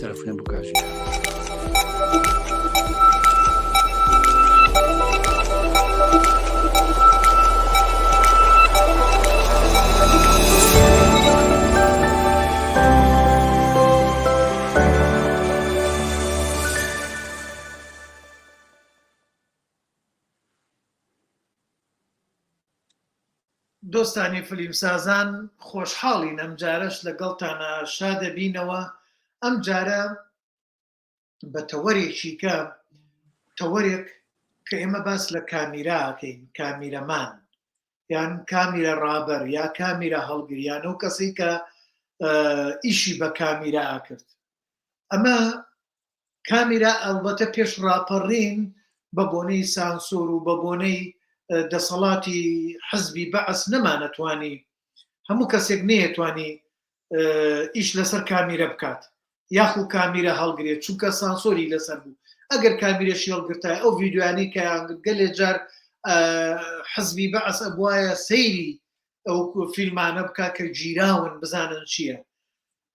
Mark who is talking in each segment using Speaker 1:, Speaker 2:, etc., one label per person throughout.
Speaker 1: تەلەفونە بکاژی.
Speaker 2: دۆستانی فلیمسازان خۆشحاڵین ئەمجارەش لەگەڵتانا شادەبینەوە ئەمجارە بە تەوەرێکی کە تەوەرێک کە ئێمە باس لە کامیراکەین کامیرەمان یان کامیرە ڕابەر یا کامیرە هەڵگر یان ئەو کەسەی کە ئیشی بە کامیرا ئاکرد ئەمە کامیرا ئەڵبەتە پێش ڕاپەڕین بە بۆنەی سانسۆر و بە بۆنەی دەسەڵاتی حزبی بەعس نەمانەتوانی هەموو کەسێک نەیەتوانی ئیش لەسەر کامیرە بکات یاخو کامیرە هەڵگرێت چونکە سانسۆری لەسەر بوو ئەگەر کامیرەشی هەڵگرتای ئەو ڤیدیۆیانەی کە گەلێ جار حزبی بەعس ئەبوایە سەیری ئەو فیلمانە بکە کە گیراون بزانن چییە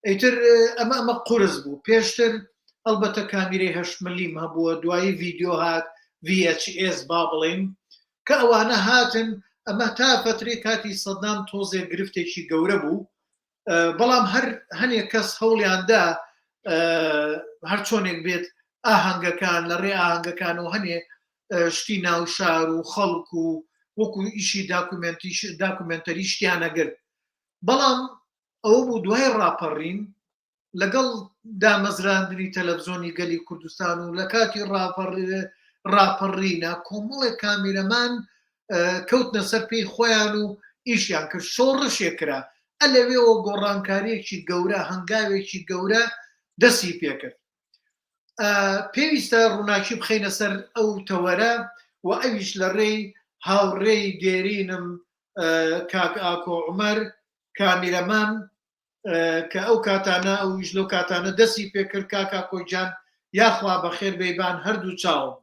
Speaker 2: ئیتر ئەمە ئەمە قورس بوو پێشتر ئەڵبەتە کامیرەی هەشت ملیم هەبووە دوایی ڤیدیۆ هات VHS با بڵێین کە ئەوانە هاتن ئەمە تا فەترەی کاتی سەدام تۆزێک گرفتێکی گەورە بوو بەڵام هەر هەنێک کەس هەوڵیاندا هەر چۆنێک بێت ئاهەنگەکان لە ڕێ ئاهەنگەکان و هەنێ شتی ناوشار و خەڵک و وەکو ئیشی داکومنتیش داکومنتەری شتیانەگرت بەڵام ئەوە بوو دوای ڕاپەڕین لەگەڵ دامەزراندنی تەلەڤزیۆنی گەلی کوردستان و لە کاتی ڕاپەڕینە کۆمەڵێک کامیرەمان کەوتنە سەر پێی خۆیان و ئیشیان کرد شۆڕشێک کرا ئەلەوێەوە گۆڕانکاریەکی گەورە هەنگاوێکی گەورە دەستی پێکرد پێویستە ڕووناکی بخەینە سەر ئەو تەوەرە و ئەویش لە ڕێی هاوڕێی دێرینم کاک ئاکۆ عومەر کامیرەمان کە ئەو کاتانە ئەویش لەو کاتانە دەستی پێکرد کاک ئاکۆ گیان یاخوا بەخێر بێیبان هەردوو چاوم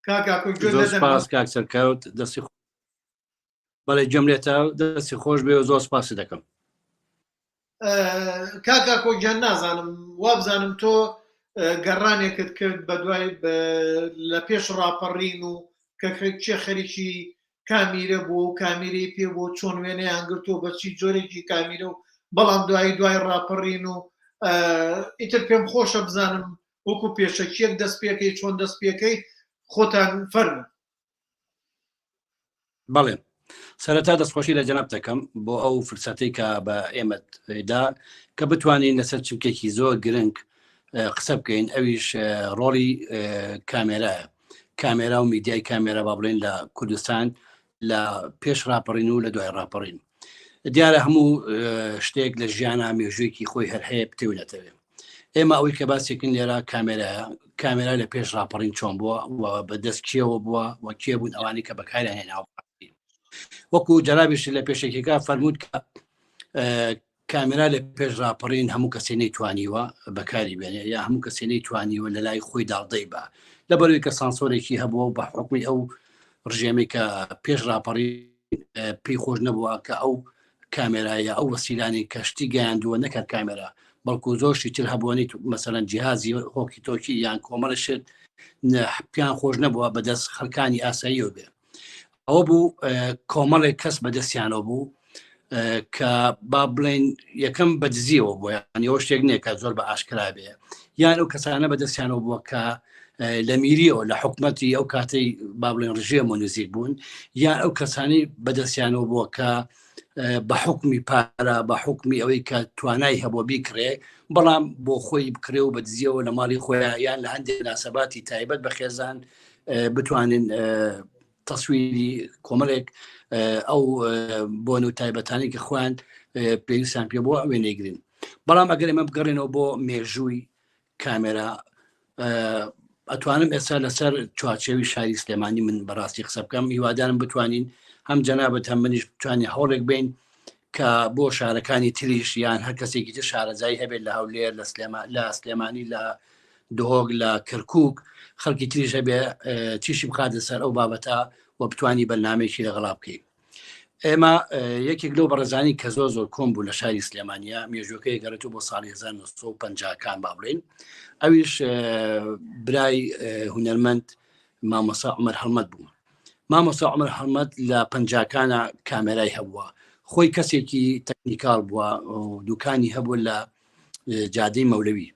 Speaker 2: کاک ئاکۆ گوێت
Speaker 1: زۆر
Speaker 2: لە دەنگم؟
Speaker 1: سپاس کاک سەرکەوت دەستی خۆ- بەڵێ گوێم لێتە دەستی خۆش بێ و زۆر سپاسی دەکەم
Speaker 2: کاک ئاکۆ گیان نازانم وابزانم تۆ گەڕانێکت کرد بە دوای لە پێش ڕاپەڕین و کە کێ خەریکی کامیرە بوو و کامیرەی پێ بۆ چۆن وێنەیان گرتووە بە چی جۆرێکی کامیرە و بەڵام دوایی دوای ڕاپەڕین و ئیتر پێم خۆشە بزانم وەکو پێشەکیەک دەست پێکەی چۆن دەست پێکەی خۆتان فەرموو.
Speaker 1: بەڵێ سەرەتا دەستخۆشی لە جەناب دەکەم بۆ ئەو فرسەتەی کە بە ئێمەت دا کە بتوانین لەسەر چمکێکی زۆر گرنگ قسە بکەین ئەویش ڕۆڵی کامێرایە کامێرا و میدیای کامێرا با بڵێن لە کوردستان لە پێش ڕاپەڕین و لە دوای ڕاپەڕین دیارە هەموو شتێک لە ژیانە مێژوویەکی خۆی هەر هەیە بتەوێ ئێمە ئەوەی کە باسێکن لێرە کامێرا کامێرا لە پێش ڕاپەڕین چۆن بووە و بە دەست کێوە بووە و کێ بوون ئەوانی کە بەکاریان هێناوە وەکو جەنابیش لە پێشێکەکە فەرمووت کە کامێرا لە پێش ڕاپەڕین هەموو کەسێ نەیتوانیوە بەکاری بێنێ یا هەموو کەسێ نەیتوانیوە لە لای خۆی داڵدەی بە لەبەروی کە سانسۆرێکی هەبووە و بە حکومی ئەو ڕژێمی کە پێش ڕاپەڕی پێی خۆش نەبووە کە ئەو کامێرایە ئەو وەسیلانی کەشتی گەیاندووە نەکە کامێرا بەڵکو زۆر شتی تر هەبووەنی مەسەرەن جیهازی هۆکی تۆکی یان کۆمەڵە شت پیان خۆش نەبووە بەدەست خەڵکانی ئاساییەوە بێ ئەوە بوو کۆمەڵێک کەس بەدەستیانەوە بوو کە با بڵێن یەکەم بەدزیەوە بۆ یان ئەوە شتێک نییە کە زۆر بە ئاشکرا بێ یان ئەو کەسانە بەدەستیانەوە بووە کە لە میریەوە لە حکومەتی ئەو کاتەی با بڵێن ڕژێم و نزیک بوون یان ئەو کەسانی بەدەستیانەوە بووە کە بە حکمی پارە بە حکمی ئەوەی کە توانای هەبووە بیکڕێ بەڵام بۆ خۆی بکرێ و بەدزیەوە لە ماڵی خۆیان یان لە هەندێک ناسەباتی تایبەت بە خێزان بتوانن تەسویری کۆمەڵێک ئەو بۆن و تایبەتانی کە خۆیان پێویستیان پێ بۆ وێنەیگرن بەڵام ئەگەر ئێمە بگەڕێنەوە بۆ مێژووی کامێرا ئەتوانم ئێستا لەسەر چوارچێوی شاری سلێمانی من بەڕاستی قسە بکەم هیوادارم بتوانین هەم جەنابەت هەم منیش بتوانین هەوڵێک بین کە بۆ شارەکانی تریش یان هەر کەسێکی تر شارەزایی هەبێت لە هەولێر لە سلێما لە سلێمانی لە دهۆک لە کەرکک خەڵکی تریش هەبێ تیشی بخاتە سەر ئەو بابەتە و بتانی بەرنمێکی لەگەڵا بکەین. ئێمە یەکێک لەو بەڕێزانی کە زۆر زۆر کۆن بوو لە شاری سلێمانیا مێژوەکەی گەڕێتەوە بۆ ساڵی 1950کان با بڵێین ئەویش برای هونەرمەند مامۆسا عمر هەڵمەت بوو مامۆسا عمر هەڵمەت لە پەنجاکانە کامێرای هەبووە خۆی کەسێکی تەکنیکال بووە دوکانی هەبوو لە جادەی مەولەوی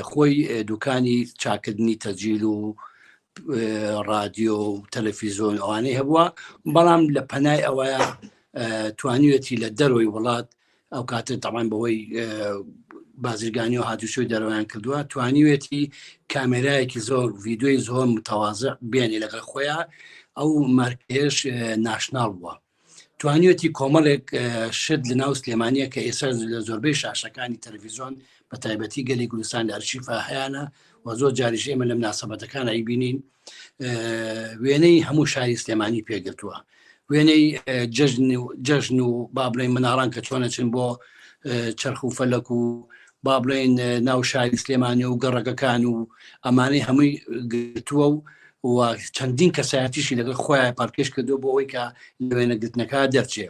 Speaker 1: خۆی دوکانی چاکردنی تەجیل و رادیۆ و تەلەفیزۆن ئەوانەی هەبووە بەڵام لە پەنای ئەوەیە توانیوەتی لە دەرەوەی وڵات ئەو کاتە تەمان بەوەی بازرگانی و هاتوچۆی دەرەوەیان کردووە توانیوێتی کامێرایەکی زۆر ڤیددیوی زۆر متەوازە بێنێ لەگەڵ خۆیان ئەو مارکێش ناشناڵ بووە توانیوێتی کۆمەڵێک شت لە ناو سلێمانیە کە ئێستا لە زۆربەی شاشەکانی تەلەڤیزیۆن بە تایبەتی گەلی کوردستان لە ئەرشیفا هەیانە و زۆر جاریش ئێمە لە مناسبەتەکان ئەیبینین وێنەی هەموو شاری سلێمانی پێگرتووە وێنەی جەژن و جەژن و با بڵێن مناڵان کە چۆنە چن بۆ چرخ و فەلەک و با بڵێن ناو شاری سلێمانی و گەڕەکەکان و ئەمانەی هەمووی گرتووە و و چەندین کەسایەتیشی لەگەڵ خۆیان پارکێش کردو بۆ ئەوەی کە لە وێنەگرتنەکە دەرچێ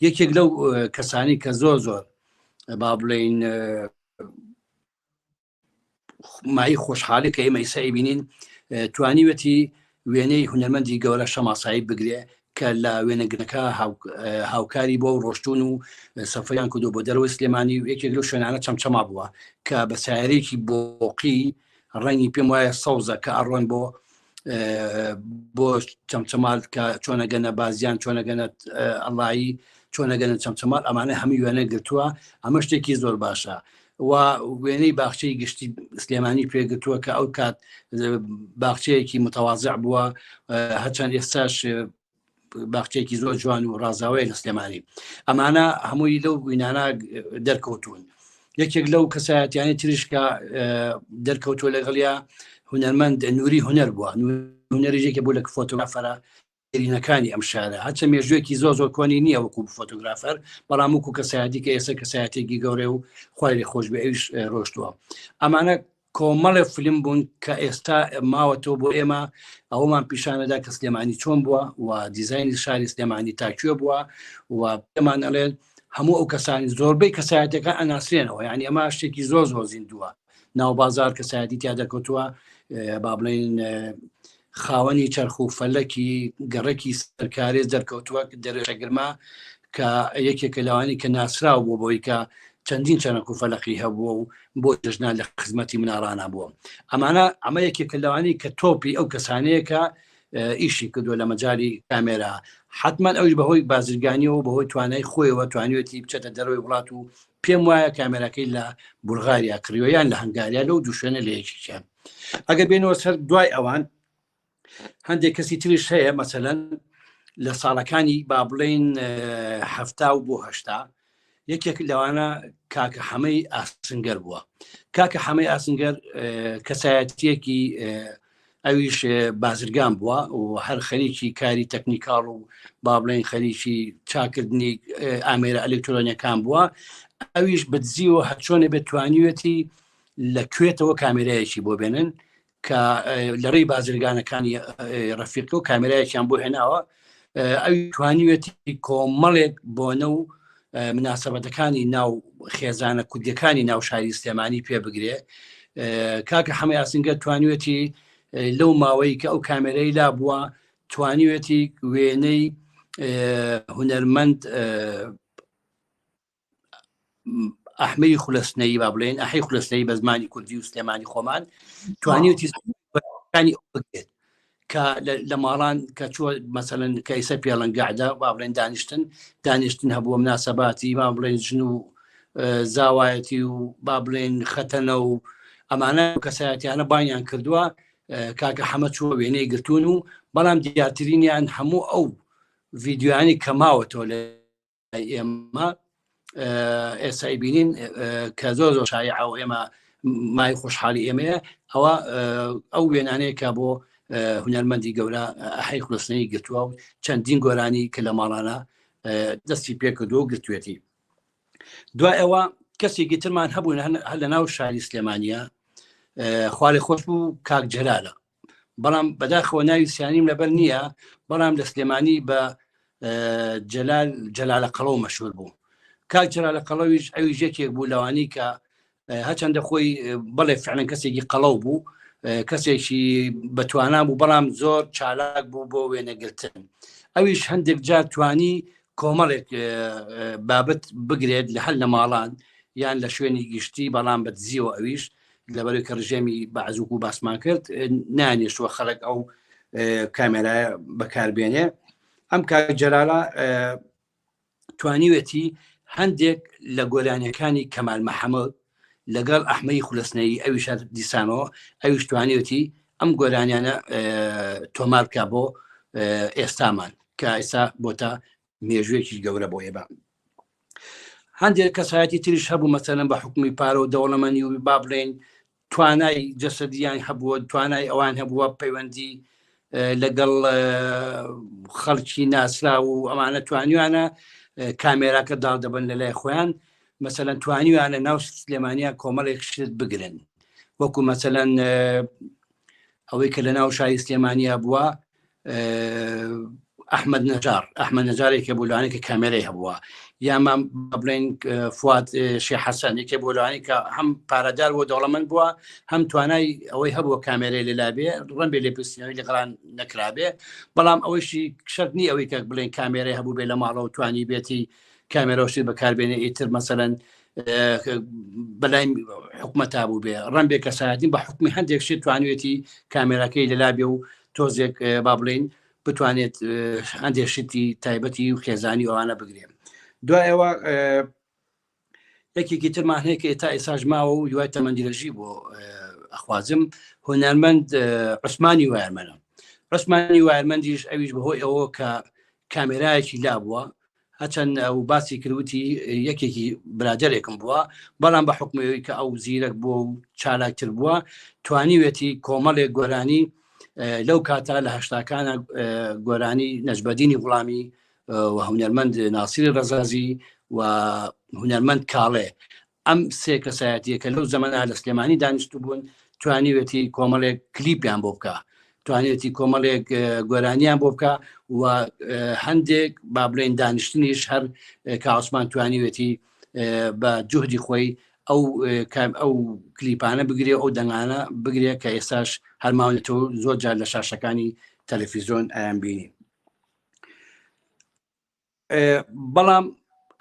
Speaker 1: یەکێک لەو کەسانی کە زۆر زۆر با بڵین مای خۆشحاڵی کە ئێمە ئیسا بینین توانیوەتی وێنەی هونەرمەندی گەورە شەماسایی بگرێ کە لە وێنەگرەکە هاوکاری بۆ ڕۆشتون و سەفەریان کردو بۆ دەرەوەی سلێمانی و یەکێک لەو شوێنانە چەمچەما بووە کە بە سیارێکی بۆقی ڕەنگی پێم وایە سەوزە کە ئەڕۆن بۆ بۆ چەمچەمال کە چۆنەگەنە بازیان چۆنەگەنە ئەڵایی چۆنەگەنە چەمچەمال ئەمانە هەموو وێنە گرتووە ئەمە شتێکی زۆر باشە و وێنەی باخچەی گشتی سلێمانی پێگرتووە کە ئەو کات باخچەیەکی متەوازع بووە هەرچەند ئێستاش باخچەیەکی زۆر جوان و ڕازاوەیە لە سلێمانی ئەمانە هەمووی لەو وینانە دەرکەوتون یەکێک لەو کەسایەتیانی تریشکە دەرکەوتووە لەگەڵیا هونەرمەند نووری هونەر بووە هونەریژێکی بۆ لە فۆتۆگرافەرە دێرینەکانی ئەم شارە هەرچە مێژوویەکی زۆر زۆر کۆنی نییە وەکو فۆتۆگرافەر بەڵام وەکو کەسایەتی کە ئێستا کەسایەتێکی گەورەی و خوای لێ خۆش بێ ئەویش ڕۆشتووە ئەمانە کۆمەڵێ فیلم بوون کە ئێستا ماوەتەوە بۆ ئێمە ئەومان پیشانەدا کە سلێمانی چۆن بووە و دیزایانی شاری سلێمانی تاکوێ بووە و پێمان ئەڵێن هەموو ئەو کەسانی زۆربەی کەسایەتەکان ئەناسرێنەوە یعنی ئەمە شتێکی زۆر زۆر زیندووە ناو بازار کەسایەتی تیا دەکەوتووە با بڵێن خاوەنی چەرخ و فەلەکی گەڕەکی سەرکارێز دەرکەوتووە دەرێشەگرما کە یەکێکە لەوانی کە ناسراو بوو بۆی کە چەندین چەنەک و فەلەقی هەبووە و بۆ جەژنان لە خزمەتی مناڵانە بووە ئەمانە ئەمە یەکێکە لەوانی کە تۆپی ئەو کەسانەیە کە ئیشی کردووە لە مەجای کامێرا حتمما ئەوش بەهۆی بازرگانیەوە بەهۆی توانای خۆیەوە توانیوەتی بچێتە دەرەوەی وڵات و پێم وایە کامێراکەی لە بولغاریا کڕیوە یان لە هەنگاریا لەو دوو شوێنە لە یەکێکیان ئەگەر بێنەوە سەر دوای ئەوان هەندێک کەسی تریش هەیە مەسەلەن لە ساڵەکانی با بڵین هەفتا و بۆ هەشتا یەکێک لەوانە کاکە حەمەی ئاسنگەر بووە کاکە حەمەی ئاسنگەر کەسایەتیەکی ئەویش بازرگان بووە و هەر خەریکی کاری تەکنیکاڵ و با بڵێن خەریکی چاکردنی ئامێرە ئەلکترۆنیەکان بووە ئەویش بەدزیەوە هەرچۆنە بێت توانیوێتی لە کوێتەوە کامێرایەکی بۆ بێنن کە لە ڕێی بازرگانەکانی ڕەفیقی و کامێرایەکیان بۆ هێناوە ئەوی توانیوێتی کۆمەڵێک بۆنە و مناسبەتەکانی ناو خێزانە کوردیەکانی ناو شاری سلێمانی پێ بگرێ کاکە حەمە یاسینگە توانیوێتی لەو ماوەی کە ئەو کامێرەی لا بووە توانیوێتی وێنەی هونەرمەند ئەحمەی خولەسنەی با بڵێن ئەحی خولەسنەی بە زمانی کوردی و سلێمانی خۆمان توانیوتی بگرێت کە لە ماڵان کە چوە مەسەن کە ئیسە پێڵنگەعدا با بڵێن دانیشتن دانیشتن هەبووە مناسباتی با بڵێن ژن و زاوایەتی و با بڵێن خەتەنە و ئەمانە کەسایەتیانە بانیان کردووە کاکە حەمە چووە وێنەی گرتوون و بەڵام دیارترینیان هەموو ئەو ڤیددیوانی کە ماوەتەوە لە ئێمە ئێستا بینین کە زۆر زۆر شایع و ئێمە مای خۆشحاڵی ئێمەیە ئەوە ئەو وێنانەیە کە بۆ هونەرمەندی گەورە ئەحی خلسنەی گرتووە و چەندین گۆرانی کە لە ماڵانە دەستی پێکردووە و گرتوێتی دوای ئەوە کەسێکی ترمان هەبوو هەر لە ناو شاری سلێمانە خوارێ خۆش بوو کاک جەلالە بەڵام بەداخەوە ناوی سیانیم لەبەر نییە بەڵام لە سلێمانی بە جەلال جەلالە قەڵەو مەشهور بوو. کاک جەلالە قەڵەویش ئەویش یەکێک بوو لەوانی کە هەچەندە خۆی بەڵێ فعلەن کەسێکی قەڵەو بوو، کەسێکی بەتوانا بوو، بەڵام زۆر چالاک بوو بۆ وێنەگرتن. ئەویش هەندێک جار توانی کۆمەڵێک بابەت بگرێت لە هەر لە ماڵان یان لە شوێنی گشتی، بەڵام بە دزیەوە ئەویش لەبەرەوەی کە ڕژێمی بەعزوک و باسمان کرد نانێشتووە خەڵک ئەو کامێرایە بەکاربێنێ. ئەم کاک جەلالە توانیوێتی هەندێک لە گۆرانیەکانی کەمال محەممەد لەگەڵ ئەحمەی خولەسنەیی ئەویش هەر دیسانەوە ئەویش توانیوێتی ئەم گۆرانیانە تۆمار بکە بۆ ئێستامان کە ئێستا بۆتە مێژوویەکی گەورە بۆ ئێمە. هەندێک کەسایەتی تریش هەبوو مەسەلەن بە حکومی پارە و دەوڵەمەنی و با بڵێین توانای جەسەدیان هەبووە، توانای ئەوان هەبووە پەیوەندی لەگەڵ خەڵکی ناسرا و ئەمانە توانیوانە کامێراکە داڵ دەبن لە لای خۆیان، مەسەلەن توانیوانە ناو سلێمانیا کۆمەڵێک شت بگرن، وەکو مەسەلەن ئەوەی کە لە ناو شاری سلێمانیا بووە ئەحمد نەجار، ئەحمد نەجارێکە بوو لەوانەیە کە کامێرەی هەبووە، یا مام بڵێن فواد شێخ حەسەن یەکێ بوو لەوانەیە کە هەم پارەدار بووە دەوڵەمەند بووە، هەم توانای ئەوەی هەبووە کامێرەی لەلا بێ، ڕەنبێ لێپرسینەوەی لەگەڵان نەکرابێ، بەڵام ئەوەیشی شەرت نییە ئەوەی کە بڵێن کامێرەی هەبوو بێ لە ماڵەوە توانی بێتی کامێرەوەشی بەکاربێنێ، ئیتر مەسەلەن بەلای حکومەتا بوو بێ، ڕەنبێ کەسایەتی بە حکومی هەندێک شت توانوێتی کامێراکەی لەلا بێ و تۆزێک با بڵین بتوانێت هەندێک شتی تایبەتی و خێزانی ئەوانە بگرێ. دوایەوە یەکێکی ترمان هەیە کە تا ئێساش ماوە و دوای تەمەندرێژی بۆ ئەخوازم، هونەرمەند عوسمانی وایرمەنە. عوسمانی وایرمەندیش ئەویش بەهۆی ئەوە کە کامێرایەکی لابووە، هەچەند ئەو باسی کروتی یەکێکی برادێکم بووە، بەڵام بە حکومەوەی کە ئەو زیرەک بووە و چالاکتر بووە توانیوێتی کۆمەڵێک گۆرانی لەو کاتا لە هەشتاکانە گۆرانی نەجبەدینی غوڵامی و هونەرمەند ناسری ڕەزازی و هونەرمەند کاڵێ، ئەم سێ کەسایەتیە کە لەو زەمەنا لە سلێمانی دانیشتو بوون توانیوێتی کۆمەڵێک کلیپیان بۆ بکە، توانێتی کۆمەڵێک گۆرانیان بۆ بکە و هەندێک با بڵێن دانیشتنیش هەر کاوسمان توانیوێتی بە جوهدی خۆی ئەو ئەو کلیپانە بگرێ، ئەو دەنگانە بگرێ کە ئێستاش هەرماونەتەوە زۆر جار لە شاشەکانی تەلەفیزیۆن ئەیان بینی. بەڵام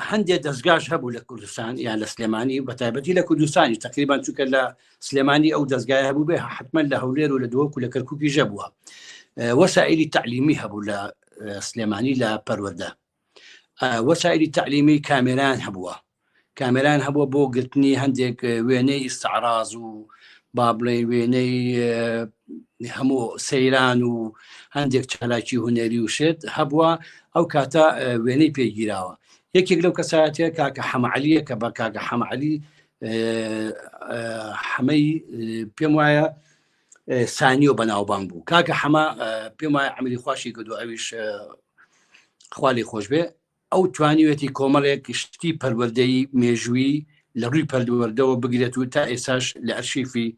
Speaker 1: هەندێک دەستگاش هەبوو لە کوردستان یان لە سلێمانی، بە تایبەتی لە کوردستانی تقریبان، چونکە لە سلێمانی ئەو دەستگای هەبوو بێ حتمما لە هەولێر و لە دهۆک و لە کەرکوکی ژەبووە. وەسائلی تعلیمی هەبوو لە سلێمانی لە پەروەردە، وەسائلی تعلیمی کامێران هەبووە، کامێران هەبووە بۆ گرتنی هەندێک وێنەی ئیستعراز و با بڵێ وێنەی هەموو سەیران و هەندێک چالاکی هونەری و شت هەبووە، ئەو کاتە وێنەی پێگیراوە. یەکێک لەو کەسایەتە کاکە حەمەعلیە کە بە کاکە حەمەعلی حەمەی پێم وایە سانیۆ بەناوبانگ بوو. کاکە حەمە پێم وایە عمری خواشی کردو، ئەویش خوالی خۆش بێ، ئەو توانیوێتی کۆمەڵێک شتی پەروەردەیی مێژوویی لە ڕووی پەروەردەوە بگرێت و تا ئێستاش لە ئەرشیفی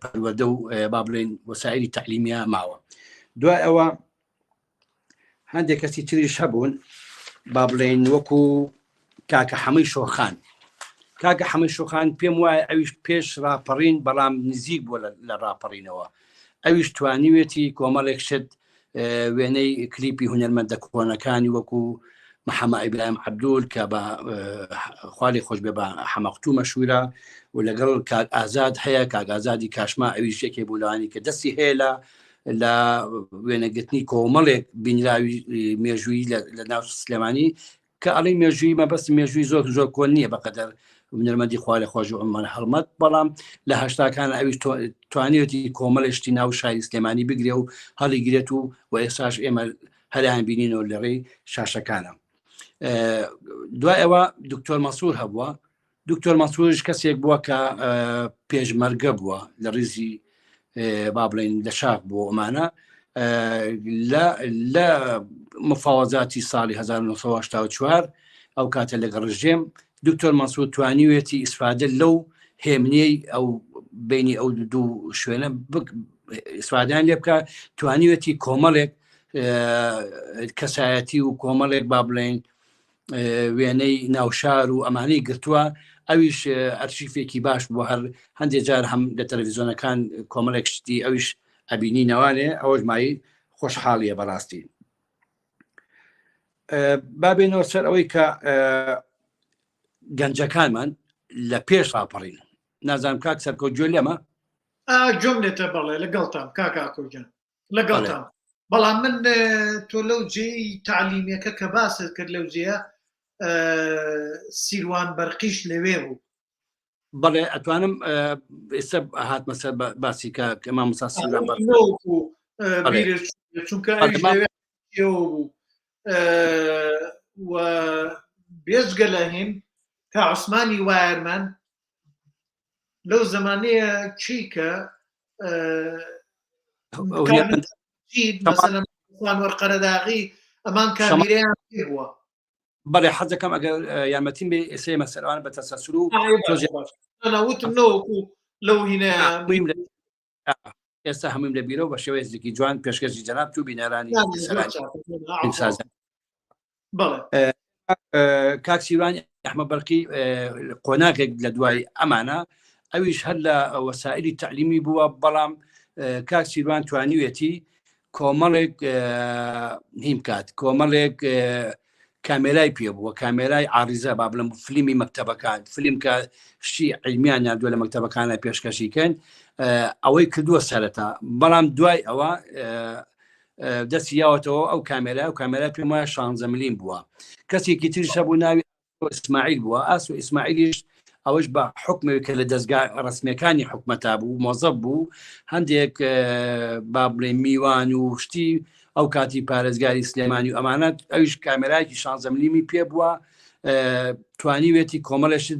Speaker 1: پەروەردە و با بڵێین وەسائلی تەعلیمیە ماوە. دوای ئەوە هەندێک کەسی تریش هەبوون، با بڵێین وەکو کاکە حەمەی شۆخان. کاکە حەمەی شۆخان پێم وایە ئەویش پێش ڕاپەڕین بەڵام نزیک بووە لە ڕاپەڕینەوە، ئەویش توانیوێتی کۆمەڵێک شت وێنەی کلیپی هونەرمەندە کۆنەکانی وەکو محەممە ئیبراهیم عەبدول کە بە خوالی خۆش بێ بە حەمەقتوو مەشهورە و لەگەڵ کاک ئازاد هەیە، کاک ئازادی کاشما ئەویش یەکێ بوو لەوانی کە دەستی هەیە لە لە وێنەگرتنی کۆمەڵێک بینراوی مێژوویی لە ناو سلێمانی. کە ئەڵێی مێژووی مەبەست مێژووی زۆر زۆر کۆن نییە بەقەدەر هونەرمەندی خوارە خۆش و عمر هەڵمەت، بەڵام لە هەشتاکان ئەویش توانیوێتی کۆمەڵێک شتی ناو شاری سلێمانی بگرێ و هەڵیگرێت و و ئێستاش ئێمە هەریان بینینەوە لە ڕێی شاشەکانە. دوای ئەوە دکتۆر مەسوور هەبووە. دکتۆر مەسوورش کەسێک بووە کە پێشمەرگە بووە لە ڕیزی با بڵێن لە شاخ بۆ ئەمانە لە مفاوەزاتی ساڵی 1984 ئەو کاتە لەگەڵ ڕژێم دکتۆر مەسعود توانیوێتی ئیسفادە لەو هێمنیەی ئەو بینی ئەو دوو شوێنە ئیسفادیان لێ بکە، توانیوێتی کۆمەڵێک کەسایەتی و کۆمەڵێک با بڵێن وێنەی ناوشار و ئەمانەی گرتووە ئەویش ئەرشیفێکی باش بوو هەر هەندێک جار هەم لە تەلەڤیزیۆنەکان کۆمەڵێک شتی ئەویش ئەبینی نەوانێ ئەوەش مای خۆشحاڵیە بەڕاستی بابێنەوە سەر ئەوەی کە گەنجەکانمان لە پێش ڕاپەڕین نازانم کاک سەرکۆ گوێ لێمە
Speaker 2: گوێم لێتە بەڵێ لەگەڵتان کاک ئاکۆگیان لەگەڵتان بەڵام من تۆ لەو جێی تعلیمیەکە کە باست کرد لەو جێیە سیروان بەرقیش لەوێ بوو
Speaker 1: بەڵێ ئەتوانم ئێستا هاتمە سەر باسی کە مامۆستا سیروان
Speaker 2: چونکە بوو و بێجگە لە هین تا عوسمانی وایەرمان لەو زمانەیە چی کە قەرەداغی ئەمان کامیرەیان پێ بووە
Speaker 1: بەڵێ حەزەکەم ئەگەر یارمەتیم بێ ئێسێ مەسەلوان بە تەسەسر و
Speaker 2: وتم نەوەکو لەو هینە
Speaker 1: ئێستا هەموویم لە بیرەوە بە شێوەیەکی جوان پێشکەشی جەناب تو بینەرانی کاک سیروان ئەحمە بەرقی قۆناغێک لە دوای ئەمانە ئەویش هەر لە وەسائلی تعلیمی بووە بەڵام کاک سیروان توانیوێتی کۆمەڵێک هیم کات کۆمەڵێک کامێرای پێ بووە کامێرای ئاریزە با بڵم فلیمی مەکتتەبەکان فلیم کە شتی علمیان نردووە لە مەکتتەبەکانە پێشکەشی کەن ئەوەی کردووە سەرەتا بەڵام دوای ئەوە دەستی یاوەتەوە ئەو کامێرا و کامێرا پێم وایە شانزە ملیم بووە کەسێکی تریش هەبوو ناوی ئیسماعیل بووە ئاسو ئیسماعیلیش ئەوەش بە حکمێک کە لە دەستگا ڕسمیەکانی حکومەتا بوو مۆزەب بوو هەندێک با بڵێ میوان و شتی ئەو کاتی پارێزگاری سلێمانی و ئەمانەت ئەویش کامێرایەکی شانزە ملیمی پێ بووە توانیوێتی کۆمەڵێشت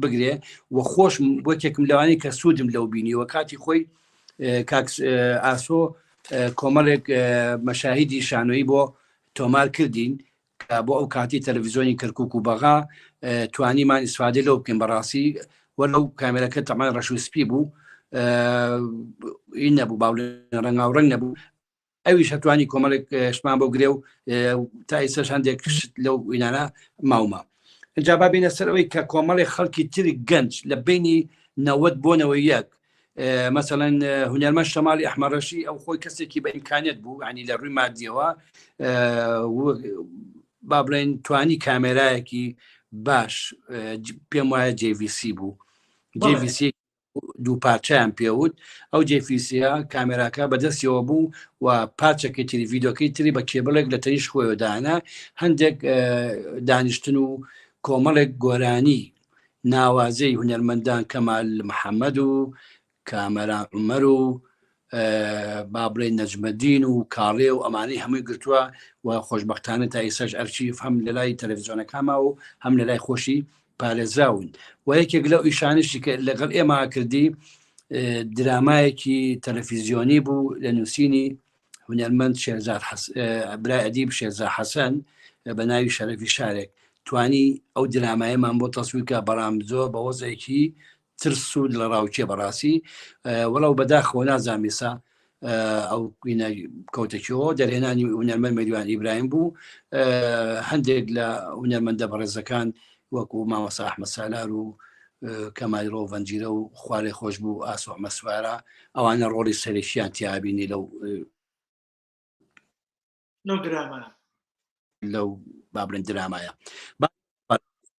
Speaker 1: بگرێ و خۆش وەکێکم لەوانی کە سوودم لەو بینیوە کاتی خۆی کاک ئاسۆ کۆمەڵێک مەشاهیدی شانۆیی بۆ تۆمار کردین کە بۆ ئەو کاتی تەلەڤیزیۆنی کەرکک و بەغا توانیمان ئیسفادە لەو بکەین بەڕاستی وە لەو کامێرەکە تەمان ڕەش و سپی بوو این نەبوو باڵ ڕەنگاو ڕەنگ نەبوو ئەویش هەتوانی کۆمەڵێک شتمان بۆ گرێ و تا ئێستاش هەندێک شت لەو وینانە ماومە ئینجا با بینە سەر ئەوەی کە کۆمەڵێک خەڵکی تری گەنج لە بینی 90 بۆ 91 مەسەڵەن هونەرمەند شەماڵی ئەحمەڕەشی ئەو خۆی کەسێکی بە ئیمکانیت بوو ینی لە ڕووی مادیەوە با بڵێن توانی کامێرایەکی باش پێم وایە JVC بوو JVC دوو پارچەیان پێوت ئەو جێفیسیە کامێراکە بەدەستیەوە بوو و پارچەکەی تری ڤیدۆکەی تری بە کێبڵێک لە تەنیش خۆیەوە دانا هەندێک دانیشتن و کۆمەڵێک گۆرانی ناوازەی هونەرمەندان کەمال محەممەد و کامەران عومەر و با بڵێ نەجمەدین و کاڵێ و ئەمانەی هەمووی گرتووە و خۆشببختانە تا ئێساش ئەرشیف هەم لە لای تەلەڤزیۆنەکانما و هەم لە لای خۆشی پارێزراون و یەکێک لەو ئیشانشی کە لەگەڵ ئێمە کردی درامایەکی تەلەفیزیۆنی بوو لە نووسینی هونەرمەند شێرزاد برای ئەدیب شێرزا حەسەن بە ناوی شەرەفی شارێک توانی ئەو درامایەمان بۆ تەسویرکە بەڵام زۆر بە وەزێکی ترس و دڵەڕاوکێ بەڕاستی وەڵاو بەداخەوە نازانم ئێستا ئەو کەوتەکیەوە دەرهێنانی هونەرمەند مەریوان ئیبراهیم بوو هەندێک لە هونەرمەندە بەڕێزەکان وەکو مامۆستا ئەحمەد سالار و کەمالی ڕۆ ڤەنجیرە و خوارێ خۆش بوو ئاسۆ مەسوارە ئەوانە ڕۆڵی سەرەکییان تیابینی لەو
Speaker 2: لەو درامایە
Speaker 1: لەو با بڵێن درامایە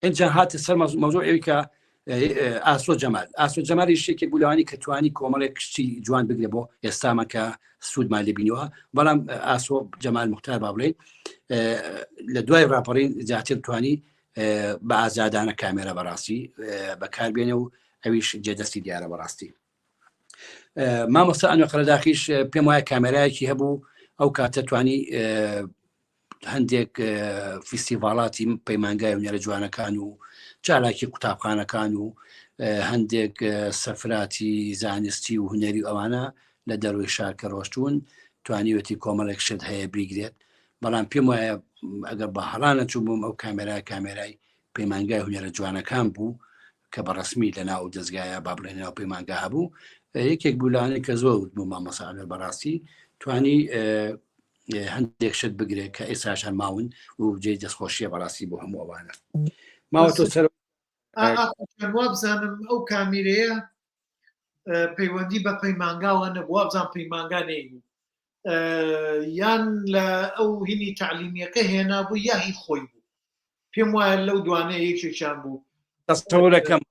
Speaker 1: ئینجا هاتە سەر مەوزوع ئەوی کە ئاسۆ جەمال ئاسۆ جەمالی شتێکی بوو لەوانی کە توانی کۆمەڵێک کشتی جوان بگرێ بۆ ئێستامان کە سوودمان لێ بینیوە بەڵام ئاسۆ جەمال مختار با بڵێن لە دوای ڕاپەڕین زیاتر توانی بە ئازادانە کامێرا بەڕاستی بەکاربێنێ و ئەویش جێدەستی دیارە بەڕاستی مامۆستا ئەنوە قەرەداخیش پێم وایە کامێرایەکی هەبوو ئەو کاتە توانی هەندێک فیستیڤاڵاتی پەیمانگای هونەرە جوانەکان و چالاکی قوتابخانەکان و هەندێک سەفراتی زانستی و هونەری و ئەوانە لە دەروی شار کە ڕۆشتون توانیوەتی کۆمەڵێک شت هەیە بیگرێت بەڵام پێم وایە ئەگەر بە هەڵانە چوو بووم ئەو کامێرا کامێرای پەیمانگای هونەرە جوانەکان بوو کە بە ڕسمی لە ناو دەستگایە با بڵێن ناو پەیمانگا هەبوو یەکێک بوو لانێک کە زۆر بوو مامۆستا ئەنوەر بەڕاستی توانی هەندێک شت بگرێت کە ئێساشان ماون و جێی دەستخۆشیە بەڕاستی بۆ هەموو ئەوانە ماوە تۆ سەر
Speaker 2: وابزانم ئەو کامیرەیە پەیوەندی بە پەیمانگاوە نەبوو وابزان پەیمانگا نەیبوو یان لە ئەو هینی تعلیمیەکە هێنا بوو یا هی خۆی بوو پێم وایە لەو دوانەیە یەکێکیان بوو
Speaker 1: دەستەوەەکەم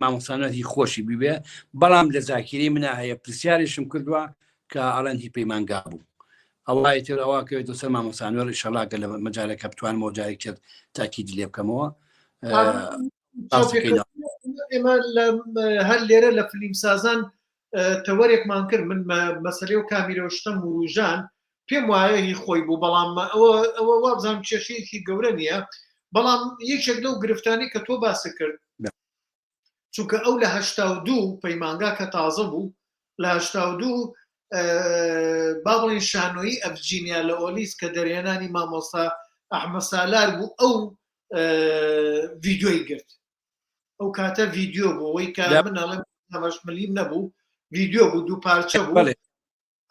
Speaker 1: مامۆستا هی خۆشی ببێ بەڵام لە زاکیری منە هەیە پرسیارێکم کردووە کە ئەڵەن هی پەیمانگا بوو ئەوە تر ئەوە کەوێتە سەر مامۆستا ئەنوەر ئیشەڵا کە لە مەجالەکە بتوانمەوە جارێک تر تاکیدی لێ بکەمەوە
Speaker 2: ئێمە هەر لێرە لە فلیم سازان تەوەرێکمان کرد من مەسلەی و کامیرە و شتەم وروژان پێم وایە هی خۆی بوو بەڵام ئەوە ئەوە وابزانم کێشەیەکی گەورە نییە بەڵام یەکێک لەو گرفتانی کە تۆ باست کرد چونکە ئەو لە 82 پەیمانگا کە تازە بوو لە 82 با بڵین شانۆیی ئەفجینیا لە ئۆلیس کە دەرهێنانی مامۆستا ئەحمە سالار بوو ئەو ڤیدیۆی گرت ئەو کاتە ڤیدیۆ بوو ئەوەی کە من ئەڵێم هەمەش ملیم نەبوو ڤیدیۆ بوو دوو پارچە بوو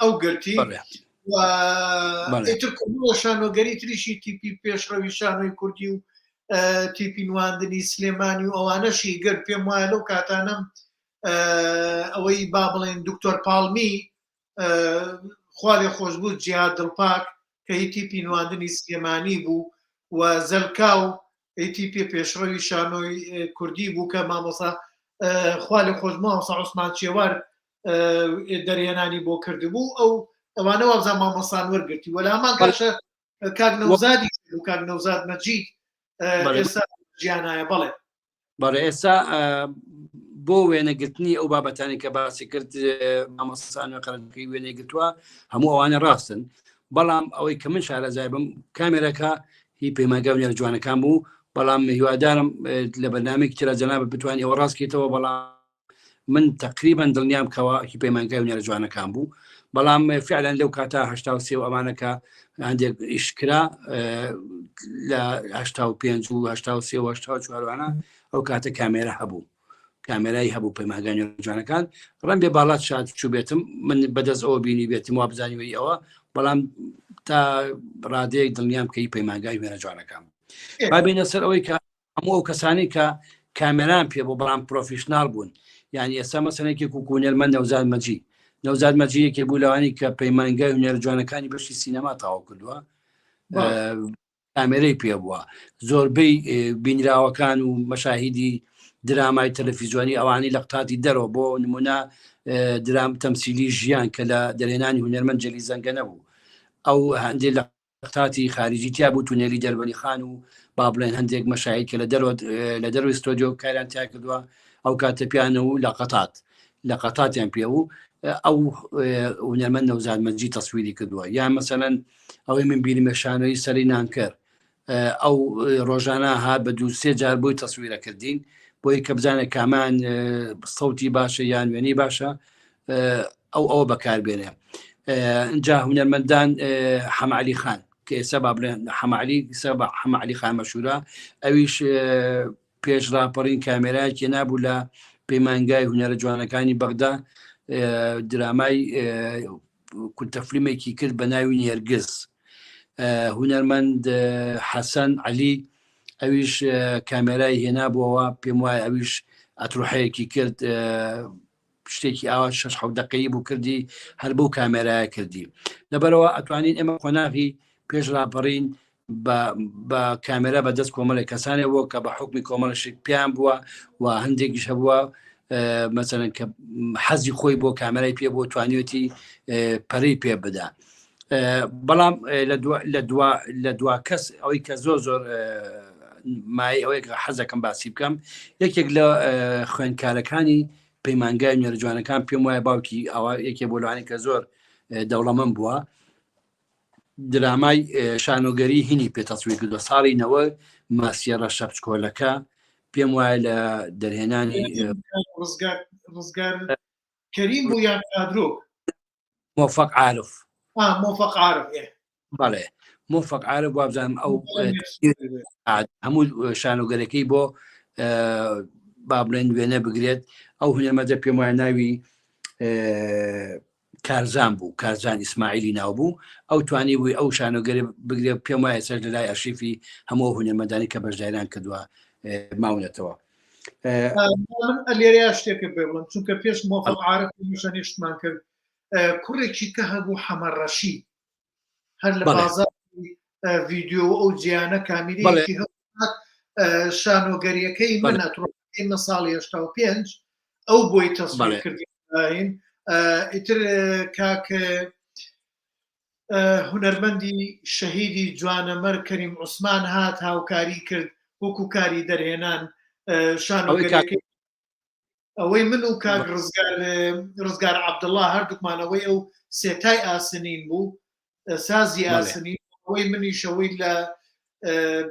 Speaker 2: ئەو گرتی ئیتر کۆمەڵە شانۆگەری تریشی تیپی پێشڕەوی شانۆی کوردی و تیپی نواندنی سلێمانی و ئەوانەشی گرت پێم وایە لەو کاتانم ئەوەی با بڵێن دکتۆر پاڵمی خوالێ خۆشببوو جیاد دڵپاک کە هی تیپی نواندنی سلێمانی بوو و زەلکاو هی تیپی پێشڕەوی شانۆی کوردی بوو کە مامۆسا خوالێ خۆش مامۆسا عوسمان چێوار دەرهێنانی بۆ کردبوو ئەو ئەوانە وابزان مامۆستان وەرگرتی وەلا هەمان کاشە کاک نەوزادی و کاک نەوزاد مەجید ئێستا ژیانایە بەڵێ
Speaker 1: بەڵێ ئێستا بۆ وێنەگرتنی ئەو بابەتانی کە باسی کرد مامۆستان قەرەکەی وێنەی گرتووە هەموو ئەوانە ڕاستن بەڵام ئەوەی کە من شارەزای بم کامێرەکە هی پەیمانگا و جوانەکان بوو بەڵام هیوادارم لە بەرنامێکی ترا جەنابت بتوانانی ئەوە ڕاستکەیتەوە بەڵام من تقریبا دڵنیام کەوا هی پەیمانگای هونەرە جوانەکان بوو بەڵام فعلا لەو کاتا 83 و ئەمانەکە هەندێک ئیشکرا لە 85 و 83 و 84وانە ئەو کاتە کامێرا هەبوو کامێرای هەبوو پەیمانگای جوانەکان ڕەنگ بێ باڵات شاد چوو بێتم من بەدەست ئەوە بینی بێتم وا بزانیوەی ئەوە بەڵام تا ڕادەیەک دڵنیام کەی پەیمانگای وێنە جوانەکان بابینە سەر ئەوەی کە هەموو ئەو کەسانی کە کامێران پێ بۆ بەڵام professional بوون یعنی ئێستا مەسەنێکی کوکونێرمەند نەوزاد مەجی نەوزاد مەجی یەکێک بوو لەوانی کە پەیمانگای هونەر جوانەکانی بەشی سینەما تەواو کردووە کامێرەی پێ بووە زۆربەی بینراوەکان و مەشاهیدی درامای تەلەفیزیۆنی ئەوانی لە قتاتی دەرەوە بۆ نمونە درام تەمسیلی ژیان کە لە دەرێنانی هونەرمەند جەلی زەنگە نەبوو ئەو هەندێک لە تاتی خارجی تیا بوو تونێلی دەربەنی خان و با بڵێن هەندێک مەشاهید کە لە دەرەوە لە دەروی ستۆدیۆ کاریان تیا کردووە ئەو کاتە پیانە و لە قەتات لە قەتاتیان پێ و ئەو هونەرمەند نەوزاد مەجی تەسویری کردووە یا مەسەلەن ئەوەی من بیرمە شانۆی سەری نانکەر ئەو ڕۆژانە هات بە دوو سێ جار بۆی تەسویرەکردین بۆی کە بزانێت کامان سەوتی باشە یان وێنەی باشە ئەو ئەوە بەکاربێنێ ئینجا هونەرمەندان حەمەعلی خان کە ئێستا با بڵێن حەمەعلی سە بە حەمەعلی خان مەشهورە ئەویش پێش ڕاپەڕین کامێرایەکی نابوو لە پەیمانگای هونەرە جوانەکانی بەغدا درامای کورتە فلیمێکی کرد بە ناوی نێرگز هونەرمەند حەسەن عەلی ئەویش کامێرای هێنابووەوە پێم وایە ئەویش ئەتروحەیەکی کرد شتێکی ئاوا شش حەوت دەقەیی بوو کردی هەر بەو کامێرایە کردی لەبەرەوە ئەتوانین ئێمە قۆناغی پێش ڕاپەڕین بە کامێرا بە دەست کۆمەڵێک کەسانێ بووە کە بە حکمی کۆمەڵشێک پێیان بووە و هەندێکیش هەبووە مەسەرەن کە حەزی خۆی بۆ کامێرای پێ بۆ توانیوەتی پەرەی پێ بدا بەڵام لە دوا لە دوا کەس ئەوەی کە زۆر زۆر مای ئەوەیە کە حەزەکەم باسی بکەم یەکێک لە خوێندکارەکانی پەیمانگای نوێرە جوانەکان پێم وایە باوکی ئەوە یەکێ بۆ لەوانی کە زۆر دەوڵەمەند بووە درامای شانۆگەری هینی پێ تەسویر کردوە ساڵی نەوە ماسیە ڕەشە بچکۆلەکە پێم وایە لە دەرهێنانی
Speaker 2: ڕزگار کەریم بوو یان کادرۆک
Speaker 1: مۆفەق عارف
Speaker 2: مۆفەق عارف
Speaker 1: بەڵێ مۆفەق عارف وابزانم ئەو هەموو شانۆگەرەکەی بۆ با بڵێن وێنە بگرێت ئەو هونەرمەندە پێم وایە ناوی. کارزان بوو کارزان ئیسماعیلی ناو بوو ئەو توانی بووی ئەو شانۆگەری بگرێ پێم وایە سەر لە لای ئەرشیفی هەموو هونەرمەندانی کە بەشداریان کردووە ماونەتەوە.
Speaker 2: من لێرەیا شتێکت پێ بڵێم چونکە پێش مۆفەق عارف شەنیشتمان کرد کوڕێکی کە هەبوو حەمە ڕەشید هەر لە بازاڕی ڤیدیۆ و ئەو جیانە کامیرەیەکی هەبوو شانۆگەریەکەی من ئەتڕۆکەی من ساڵی 85 ئەو بۆی تەسویر کردین ئیتر کاک هونەرمەندی شەهیدی جوانەمەر کەریم عوسمان هات هاوکاری کرد وەکو کاری دەرهێنان شانۆگەریەکەی ئەوەی من و کاک ڕزگار ڕزگار عەبدوڵڵا هەردووکمان ئەوەی ئەو سێتای ئاسنین بوو سازی ئاسنین ئەوەی منیش ئەوەی لە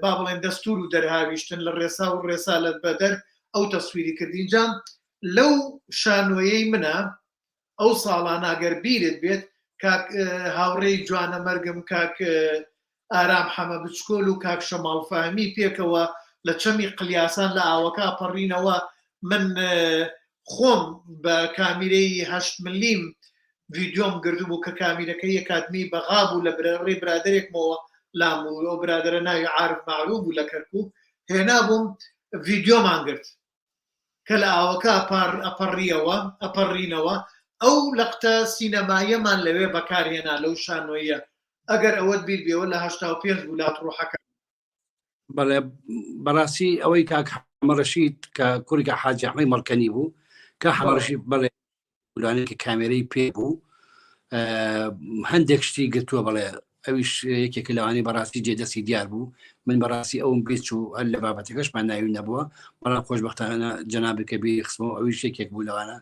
Speaker 2: با بڵێن دەستور و دەرهاویشتن لە ڕێسا و ڕێسا لە بەدەر ئەو تەسویری کردین جام لەو شانۆیەی منە ئەو ساڵانە گەر بیرت بێت کاک هاوڕێی جوانەمەرگم کاک ئارام حەمە بچکۆل و کاک شەماڵ فەهمی پێکەوە لە چەمی قلیاسان لە ئاوەکە پەڕینەوە من خۆم بە کامیرەی هەشت ملیم ڤیدیۆم گردبوو کە کامیرەکەی ئەکادمی بەغا بوو لە ڕێی برادەرێکمەوە لام بوو ئەو برادەرە ناوی عارف مەعروف بوو لە کەرکووک هێنابووم ڤیدیۆمان گرت کە لە ئاوەکە ئەپەڕیەوە ئەپەڕینەوە ئەو لەقتە سینەماییەمان لەوێ بەکارهێنا لەو شانۆییە ئەگەر ئەوەت بیر بێەوە لە 85 بوو لات ڕۆحەکە
Speaker 1: بەڵێ بەڕاستی ئەوەی کاک حەمەڕەشید کە کوڕی کە حاجی ئەحمەی مەڵکەنی بوو کە حەمەڕەشید بەڵێ گولانێکی کامێرەی پێ بوو هەندێک شتی گرتووە بەڵێ ئەویش یەکێک لەوانەی بەڕاستی جێ دەستی دیار بوو من بەڕاستی ئەوم بێچ و هەر لە بابەتەکەشمان ناوی نەبووە بەڵام خۆشببختانە جەنابکە بیری خستمەوە ئەویش یەکێک بوو لەوانە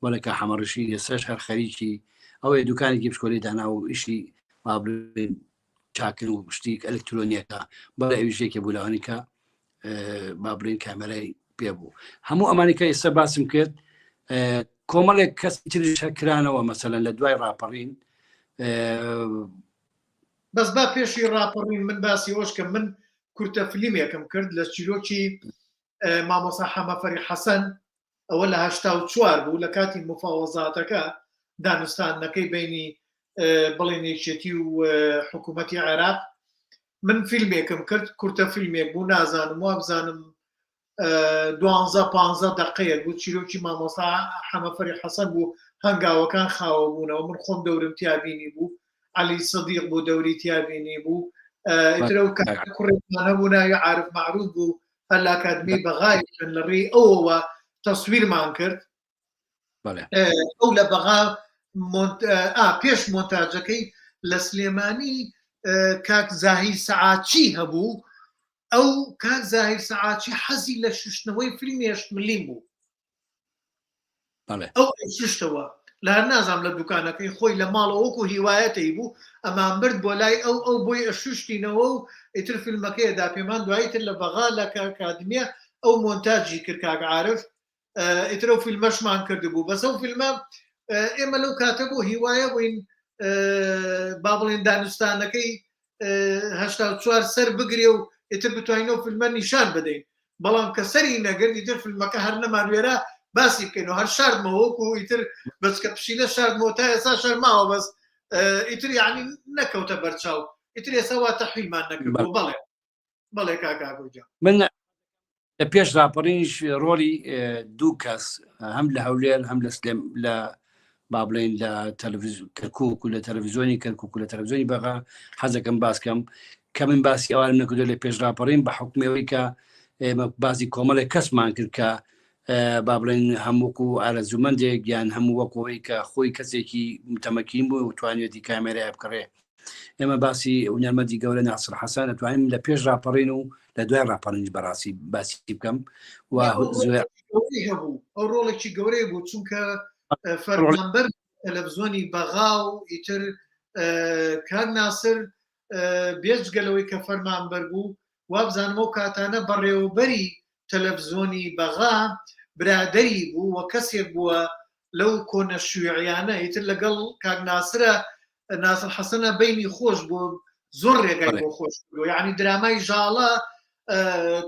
Speaker 1: بەڵێ کە حەمەڕشی ئێستاش هەر خەریکی ئەوەیە دوکانێکی بچکۆلی دانا و ئیشی با بڵێین چاکن و شتی ئەلکترۆنیەکە بەڵێ ئەویش یەکێ بوو لەوانەی کە با بڵێین کامێرای پێ بوو هەموو ئەمانی کە ئێستا باسم کرد کۆمەڵێک کەس تریش کرانەوە مەسەلەن لە دوای ڕاپەڕین
Speaker 2: بەس با پێشی ڕاپەڕین من باسی ئەوەش کە من کورتە فلیمێکم کرد لە چیرۆکی مامۆسا حەمەفەری حەسەن ئەوە لە 84 بوو لە کاتی مفاوەزاتەکە دانوستاندنەکەی بینی بڵێن یەکێتی و حکوومەتی عێراق من فیلمێکم کرد کورتە فیلمێک بوو نازانم وابزانم دوانزە پانزە دەقەیەک بوو چیرۆکی مامۆستا حەمەفەری حەسەن بوو هەنگاوەکان خاوە بوونەوە من خۆم دەورم تیابینی بوو عەلی سدیق بوو دەوری تیابینی بوو ئیتر ئەو کوڕێکمان هەبوو ناوی عارف مەعروف بوو هەر لە ئەکادمی بەغای لە ڕێی ئەوەوە تەسویرمان کرد ئەو لە بەغا پێش مۆنتاجەکەی لە سلێمانی کاک زاهیر سەعاتچی هەبوو ئەو کاک زاهیر سەعاتچی حەزی لە شوشتنەوەی فیلمی هەشت ملیم بوو ئەو شوشتەوە لە هەر نازام لە دوکانەکەی خۆی لە ماڵەوە وەکو هیوایەتەی بوو ئەمان برد بۆ لای ئەو ئەو بۆی ئەشوشتینەوە و ئیتر فیلمەکەی دا پێمان دوایی تر لە بەغا لە کاکادمیە ئەو مۆنتاجی کرد کاک عارف ئیتر ئەو فیلمەشمان کردبوو بەس ئەو فیلمە ئێمە لەو کاتە بۆ هیوایە بووین با بڵێن دانوستانەکەی 84 سەر بگرێ و ئیتر بتوانین ئەو فیلمە نیشان بدەین بەڵام کە سەری نەگرت ئیتر فیلمەکە هەر نەمانوێرا باسی بکەین و هەر شاردمەوە وەکو ئیتر بەچکە پشیلە شاردمەوە تا ئێستا شەرماوە بەس ئیتر یعنی نەکەوتە بەرچاو ئیتر ئێستا وا تەحویلمان نەکردووە بەڵێ بەڵێ کاک ئاگۆ گیان.
Speaker 1: من لە پێش راپەڕینیش ڕۆڵی دوو کەس هەم لە هەولێر هەم لە سلێم لە با بڵێین لە تەلەڤیزیۆن کەرکوک و لە تەلەڤیزیۆنی کەرکوک و لە تەلەڤیزیۆنی بەغا حەزەکەم باسکەم کە من باسی ئەوانم نەکردو لە پێش راپەڕین بە حکومەوەی کە ئێمە باسی کۆمەڵێک کەسمان کرد کە با بڵێن هەمووک و ئارەزومەندێک یان هەموو وەکەوەی کە خۆی کەسێکی متەمەکین بوو و توانێتی کامێرای بکڕێ ئێمە باسی هونەرمەندی گەورە ناسر حەسەن ئەتوانین لە پێش راپەڕین و لە دوای راپەڕینیش بەڕاستی باسی بکەم و
Speaker 2: هەبوو ئەو ڕۆڵێکی گەورەی بوو چونکە فەرمانبەر تەلەڤزیۆنی بەغا و ئیتر کاک ناسر بێجگە لەوەی کە فەرمانبەر بوو وابزانم ئەو کاتانە بەڕێوەبەری تەلەفزۆنی بەغا برادەری بوو و کەسێک بووە لەو کۆنە شیوعیانە ئیتر لەگەڵ کاک ناسرە ناسر حەسەنە بینی خۆش بۆ زۆر ڕێگای بۆ خۆش بوو یعنی درامای ژاڵە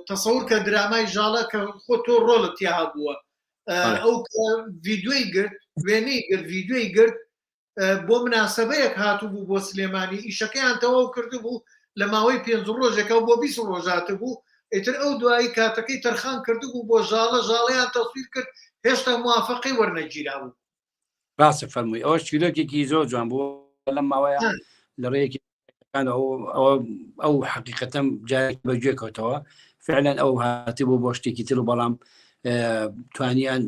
Speaker 2: تەسەور کە درامای ژاڵە کە خۆ تۆ ڕۆڵت تیا بووە ئەو ڤیدیۆی گرت وێنەی گرت ڤیدیۆی گرت. بۆ مناسبەیەک هاتووبوو بۆ سلێمانی ئیشەکەیان تەواو کردبوو لە ماوەی پێنج ڕۆژێکە بۆ 20 ڕۆژاتە بوو ئیتر ئەو دوایی کاتەکەی تەرخان کردبوو بۆ ژاڵە ژاڵەیان تەسویر کرد هێشتا موافقەی وەرنەگیرا بوو.
Speaker 1: ڕاستە فەرمووی ئەوە چیرۆکێکی زۆر جوان بوو لەم ماوەیە لە ڕێیەکی ئەو حقیقەتەم جارێک بە گوێ کەوتەوە فعلەن ئەو هاتی بۆ بۆ شتێکی تر و بەڵام توانیان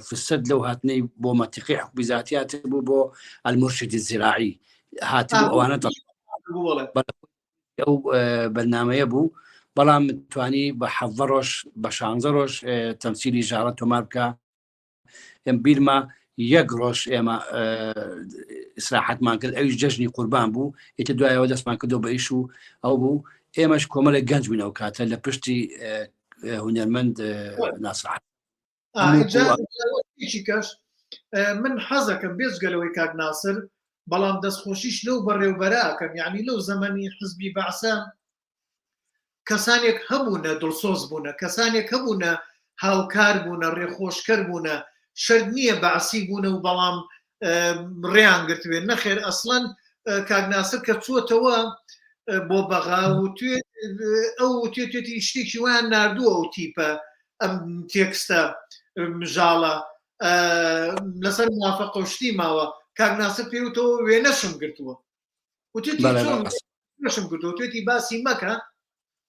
Speaker 1: فرسەت لەو هاتنەی بۆ مەتیقی حکومی زیاتر بوو بۆ المرشدی زراعی هاتبوو ئەوانە ئەو بەرنمەیە بوو بەڵام توانی بە حەڤە ڕۆژ بە شانزە ڕۆژ تەمسیلی ژاڵە تۆمار بکە ئەم بیرمە یەک ڕۆژ ئێمە ئیسراحەتمان کرد ئەویش جەژنی قوربان بوو ئیتر دوایەوە دەستمان کردو بە ئیش و ئەو بوو ئێمەش کۆمەڵێک گەنج بووین ئەو کاتە لە پشتی هونەرمەند ناسرحەت
Speaker 2: کەش من حەزەکەم بێجگەلەوەی کاک ناسر بەڵام دەستخۆشیش لەو بەڕێوبەراکەم یعنی لەو زەمەنی حزبی بەعسە کەسانێک هەبوونە دڵسۆز بوونە، کەسانێک هەبوونە هاوکار بوونە، ڕێخۆشکەر بوونە، شەرت نییە بەعسی بوونە و بەڵام ڕێیان گرتبێت، نەخێر ئەسڵەن کاک ناسر کە چووەتەوە بۆ بەغا وتوێ ئەو وتێتێتی شتێکی وایان ناردووە ئەو تیپە ئەم تێکستە مژاڵە لەسەر موافقە و شتی ماوە کاک ناسر پێوتەوە وێنەشم گرتووە وتێتی چۆن نەشم کردو توێتی باسی مەکە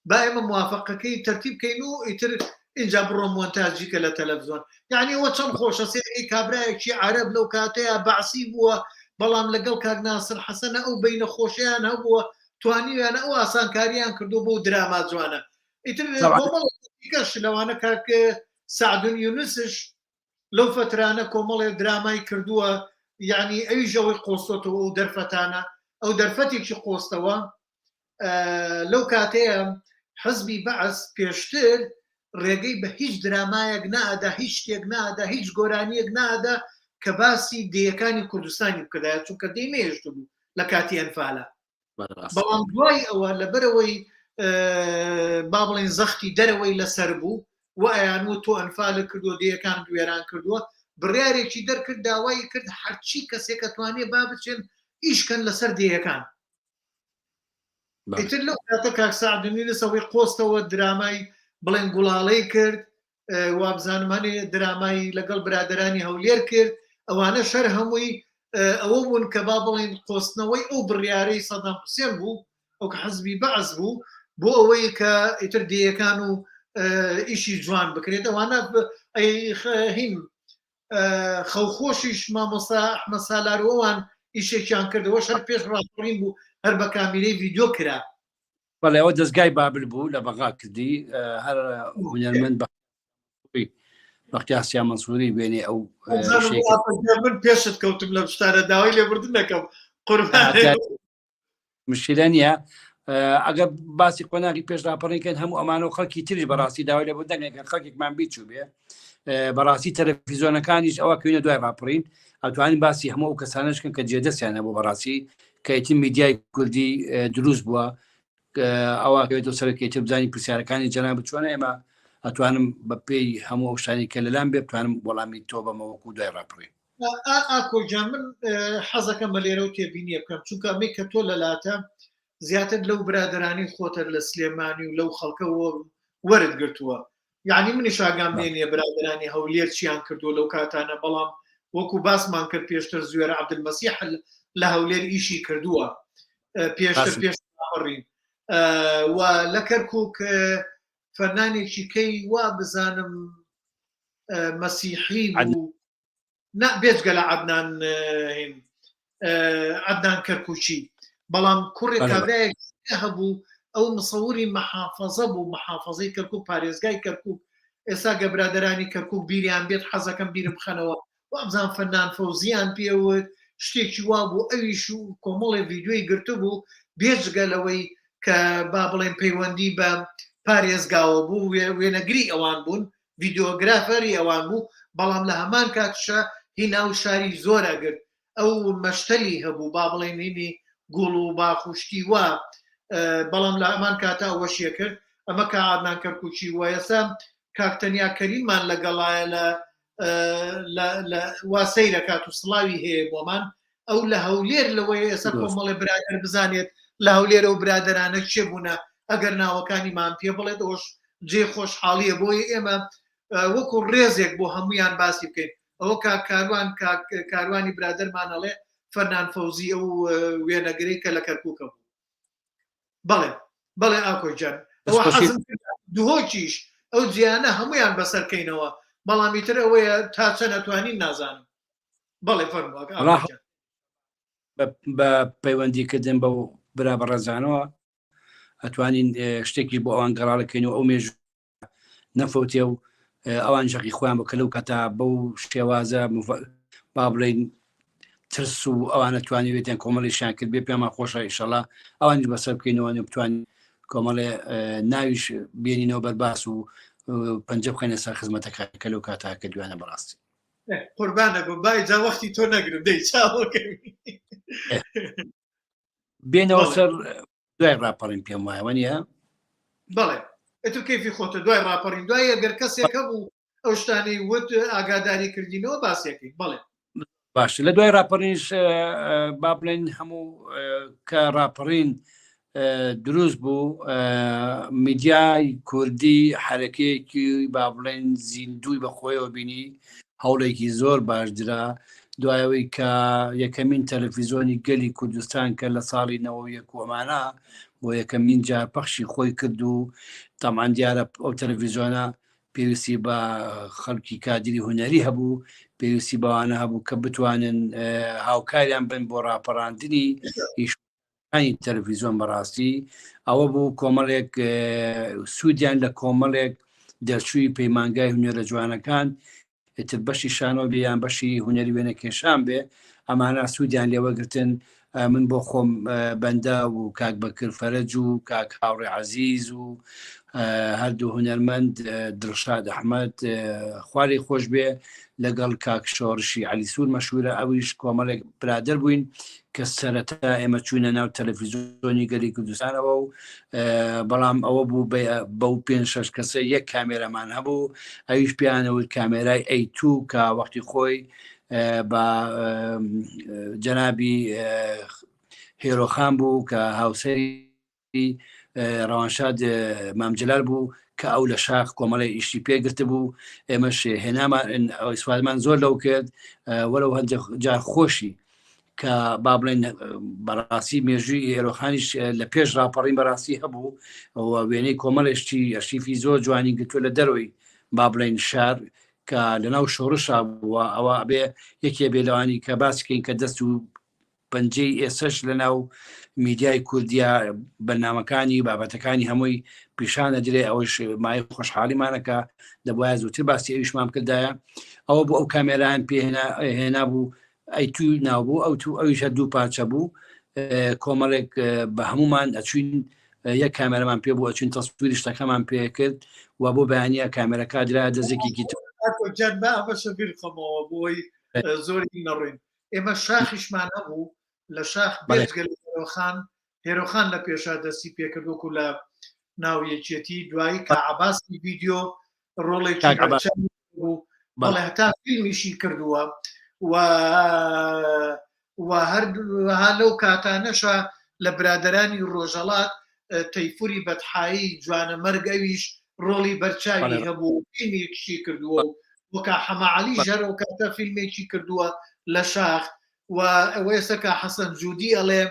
Speaker 2: با ئێمە موافقەکەی تەرتیب بکەین و ئیتر اینجا بڕۆ مۆنتاجی کە لە تەلەڤزیۆن یعنی ئەوە چەند خۆشە سێری کابرایەکی عەرەب لەو کاتەیە بەعسی بووە بەڵام لەگەڵ کاک ناسر حەسەنە ئەو بینە خۆشیان هەبووە توانیویانە ئەو ئاسانکاریان کردو بۆ دراما جوانە ئیتر کۆمەڵێکیش لەوانە کاک سعدون یونسش لەو فەترانە کۆمەڵێ درامای کردووە یعنی ئەویش ئەوەی قۆستۆتەوە ئەو دەرفەتانە ئەو دەرفەتێکی قۆستەوە لەو کاتەیە حزبی بەعس پێشتر ڕێگەی بە هیچ درامایەک نادا هیچ شتێک نادا هیچ گۆرانیەک نادا کە باسی دێیەکانی کوردستانی بکردایە چونکە دێی نەهێشت بوو لە کاتی ئەنفالە بەڵام دوای ئەوە لەبەرەوەی با بڵێن زەختی دەرەوەی لەسەر بوو و ئەیان و تۆ ئەنفالت کردووە دێیەکان وێران کردووە بڕیارێکی دەرکرد داوای کرد هەرچی کەسێکە توانێ با بچێن ئیشکەن لەسەر دێیەکان ئیتر لەو کاتە کاک سەعد یونسەوەی قۆستەوە درامای بڵێن گوڵاڵەی کرد وابزانم هەنێ درامای لەگەڵ برادرانی هەولێر کرد ئەوانە شەر هەمووی ئەوە بوون کە با بڵین قۆستنەوەی ئەو بڕیارەی سەدام حوسێن بوو ئەو کە حزبی بەعس بوو بۆ ئەوەی کە ئیتر دێیەکان و ئیشی جوان بکرێت ئەوانە هین خەوخۆشیش مامۆستا ئەحمەد سالار و ئەوان ئیشێکیان کردەوە شەر پێش ڕاپەڕین بوو هەر بە کامیرەی ڤیدیۆ کرا
Speaker 1: بەڵێ ئەوە دەستگای بابل بوو لە بەغا کردی هەر هونەرمەند بەختیار سیا مەنسووری وێنێ ئەو
Speaker 2: من پێشت کەوتم لە شتانە داوای لێبوردن دەکەم قوربان
Speaker 1: مشکلە نییە ئەگەر باسی قۆناغی پێش راپەڕین کەن هەموو ئەمانە و خەڵکی تریش بەڕاستی داوای لێ بوو دەنگێکە خەڵکێکمان بیچوو بێ بەڕاستی تەلەفیزیۆنەکانیش ئەوە کوینە دوای راپەڕین ئەتوانین باسی هەموو ئەو کەسانش کەن کە جێدەستیان هەبوو بەڕاستی کە ئیتر میدیای کوردی دروست بووە ئەوە کەوێتەوە سەرەکەی تر بزانین پرسیارەکانی جەناب چۆنە ئێمە ئەتوانم بە پێی هەموو ئەو شتانی کە لەلام بێ بتوانم وەڵامی تۆ بەمەوەکو دوای ڕاپەڕین
Speaker 2: ئاکۆ گیان من حەزەکەم بە لێرە و تێبینیە بکەم چونکە ئەمەی کە تۆ لەلاتە زیاتر لەو برادرانی خۆتە لە سلێمانی و لەو خەڵکە وەرت گرتووە یعنی منیش ئاگام لێ نییە برادرانی هەولێر چیان کردو لەو کاتانە بەڵام وەکو باسمان کرد پێشتر زوێرە عەبدولمەسیح لە هەولێر ئیشی کردووە پێشتر پێش ڕاپەڕین و لە کەرکک فەرنانێکی کەی وا بزانم مەسیحی بوو نا بێجگە لە عەدنان هین عەدنان کەرکوکی بەڵام کوڕێک کابرایەک هەبوو ئەو مسەوری محافظە بوو محافظەی کەرکک پارێزگای کەرکک ئێستا گە برادرانی کەرکک بیریان بێت حەزەکەم بیرم بخەنەوە وابزان فەنان فەوزیان پێوت شتێکی وا بوو ئەویش و کۆمەڵێ ڤیدیۆی گرتبوو بێجگە لەوەی کە با بڵێن پەیوەندی بە پارێزگاوە بوو وێنەگری ئەوان بوون ڤیدیۆگرافەری ئەوان بوو، بەڵام لە هەمان کاتیشا هی ناو شاری زۆر ئەگرت، ئەو مەشتەلی هەبوو با بڵێین هینی گوڵ و باخ و شتی وا، بەڵام لە هەمان کاتا ئەوەشی ئەکرد، ئەمە کا عەدنان کەرکوکی و ئێستا کاک تەنیا کەریممان لەگەڵایە لە لە لە وا سەیرەکات و سڵاوی هەیە بۆمان. ئەو لە هەولێر لەوەیە ئێستا کۆمەڵێ برادەر بزانێت لە هەولێر ئەو برادەرانە کێ بوونە ئەگەر ناوەکانیمان پێ بڵێت ئەوش جێ خۆشحاڵیە بۆیە ئێمە وەکو ڕێزێک بۆ هەمویان باسی بکەین ئەوە کاک کاروان کاک کاروانی برادەرمان ئەڵێ فەرنان فەوزی ئەو وێنەگرەی کە لە کەرکووکە بوو بەڵێ بەڵێ ئاکۆ گیان ئەوە حەزم دهۆکیش ئەو جیانە هەمویان بەسەرکەینەوە بەڵام ئیتر ئەوەیە تا چەند ئەتوانین نازانم بەڵێ فەرموو
Speaker 1: بە پەیوەندیکردن بەو برا بەڕێزانەوە ئەتوانین شتێکی بۆ ئەوان گەڕاڵەکەین و ئەو مێژ نەفەوتێ و ئەوان ژەقی خۆیان بۆ کە لەو کاتا بەو شێوازە با بڵین ترس و ئەوانە توانیوێتیان کۆمەڵیشیان کرد بێ پێمان خۆشە ئیشەڵا ئەوانیش بەسەر بکەینەوە بتوانین کۆمەڵێ ناویش بێنینەوە بەرباس و پەنجە بخەینە سەر خزمەتەکە کە لەو کاتا کردویانە بەڕاستی.
Speaker 2: قوربانە بم بای جا وەختی تۆ نەگرم دەی چاوەکەی
Speaker 1: بێنەوە سەر دوای ڕاپەڕین پێم وایە وەنیە؟
Speaker 2: بەڵێ ئەتو کەیفی خۆتە دوای ڕاپەڕین دوای ئەگەر کەسێک هەبوو ئەو شتانەی وت ئاگاداری کردینەوە باسیەکەین بەڵێ
Speaker 1: باش لە دوای ڕاپەڕینش با بڵێن هەموو کە ڕاپەڕین دروست بوو میدیای کوردی حرەکەیەکی با بڵێن زیندوی بە خۆیەوە بینی هەوڵێکی زۆر باش درا دوایەوەی کە یەکەمین تەلەفیزۆنی گەلی کوردستان کە لە ساڵی 91 وەمانە بۆ یەکەمین جار پەخشی خۆی کرد و تەمان دیارە ئەو تەلەفیزۆنە پێویستی بە خەڵکی کادری هونەری هەبوو پێویستی بەوانە هەبوو کە بتوانن هاوکاریان بن بۆ ڕاپەڕاندنی ئیشانی تەلەفیزیۆن بەڕاستی ئەوە بوو کۆمەڵێک سوودیان لە کۆمەڵێک دەرچووی پەیمانگای هونەرە جوانەکان ئیتر بەشی شانۆ بێ یان بەشی هونەری وێنەکێشان بێ ئەمانە سوودیان لێوەگرتن من بۆ خۆم بەندە و کاک بەکر فەرەج و کاک هاوڕێ عەزیز و هەردوو هونەرمەند دڵشاد ئەحمەد خوارەی خۆش بێ لەگەڵ کاک شۆڕشی عەلی سوور مەشهورە ئەویش کۆمەڵێک برادەر بووین کە سەرەتا ئێمە چوینە ناو تەلەفیزیۆنی گەلی کوردستانەوە و بەڵام ئەوە بوو بەو پێ شش کەسە یەک کامێرەمان هەبوو ئەویش پێیانەوت کامێرای ئەی تو کە وەختی خۆی بە جەنابی هێرۆخان بوو کە هاوسەری ڕەوانشاد مام جەلال بوو کە ئەو لە شاخ کۆمەڵی ئیشی پێگرت بوو ئێمەش هێنامان ئیسفادمان زۆر لەو کرد وەرەو هەندێک جار خۆشی کە با بڵێن بەڕاستی مێژووی هێرۆخانیش لە پێش راپەڕین بەڕاستی هەبوو و وێنەی کۆمەڵێشتی ئەرشیفی زۆر جوانی گرتووە لە دەرەوەی با بڵێن شار کە لەناو شۆڕشا بووە ئەوە بێ یەکێ بێ لەوانی کە باسکەین کە دەست و پەنجەی ئێسەش لەناو میدیای کوردیا بەرنامەکانی بابەتەکانی هەمووی پیشان دەدرێ ئەوەش مای خۆشحاڵیمانەکە دەبواە زووتر باسی ئەویشمان بکردایە ئەوە بۆ ئەو کامێران پێ هێنا بوو ئەی تو ناوبوو ئەو تو ئەویش هەر دوو پارچە بوو کۆمەڵێک بە هەمومان ئەچوین یەک کامێرەمان پێ بوو ئەچوین تەسویری شتەکەمان پێ کرد و بۆ بەیانە کامێرەکە درا دەزێکی
Speaker 2: جان با ئەمەشە بیرخەمەوە بۆی زۆری نەڕۆین ئێمە شاخیشمان هەبوو لە شاخ بێجگە لە هێرۆخان هێرۆخان لە پێشا دەستی پێکرد وەکو لە ناو یەکێتی دوایی کە عباسی ڤیددیو ڕۆڵێکی بوو بەڵێ هەتا فیلمیشی کردووە و و هەروەها لەو کاتانەشا لە برادرانی ڕۆژەڵات تەیفوری بەتحایی جوانەمەرگ ئەویش ڕۆڵی بەرچاوی هەبوو فیلمێکشی کردووە و وەکا حەمە عەلی ژەر و کاتە فیلمێکی کردووە لە شاخ و ئەوە ئێستا کا حەسەن جودی ئەڵێ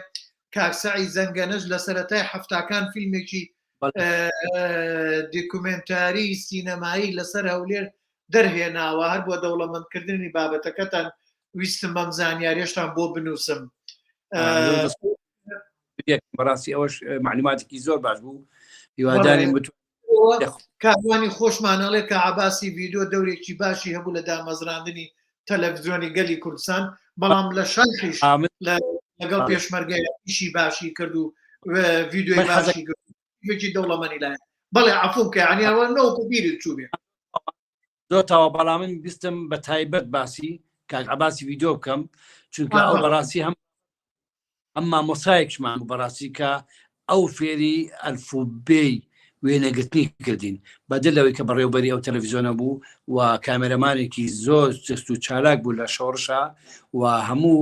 Speaker 2: کاک سەعی زەنگەنەش لە سەرەتای حەفتاکان فیلمێکی دیکومێنتاری سینەمایی لەسەر هەولێر دەرهێناوە هەر بۆ دەوڵەمەندکردنی بابەتەکەتان ویستم بەم زانیاریشتان بۆ بنووسم.
Speaker 1: بەڕاستی ئەوەش معلوماتێکی زۆر باش بوو هیوادارین
Speaker 2: کاروانی خۆشمان ئەڵێ کە عباسی ڤیددیو دەورێکی باشی هەبوو لە دامەزراندنی تەلەڤزیۆنی گەلی کوردستان بەڵام لە شاخیش لەگەڵ پێشمەرگەیشی باشی کرد و ڤیددیوی باشی کرد دەوڵەمەنی لای بەڵێ عفو بکە یعنی ئەوە نەوەکو بیرت چوو بێ
Speaker 1: زۆر تاوە بەڵام من بیستم بە تایبەت باسی کاک عباسی ڤیددیو بکەم چونکە ئەو بەڕاستی هەم ئەم مامۆسایەکشمان بوو بەڕاستی کە ئەو فێری ئەلفوبێی وێنەگرتنی کردین بەدەر لەوەی کە بەڕێوبەری ئەو تەلەڤیزیۆنە بوو و کامێرەمانێکی زۆر چست و چالاک بوو لە شۆڕشە و هەموو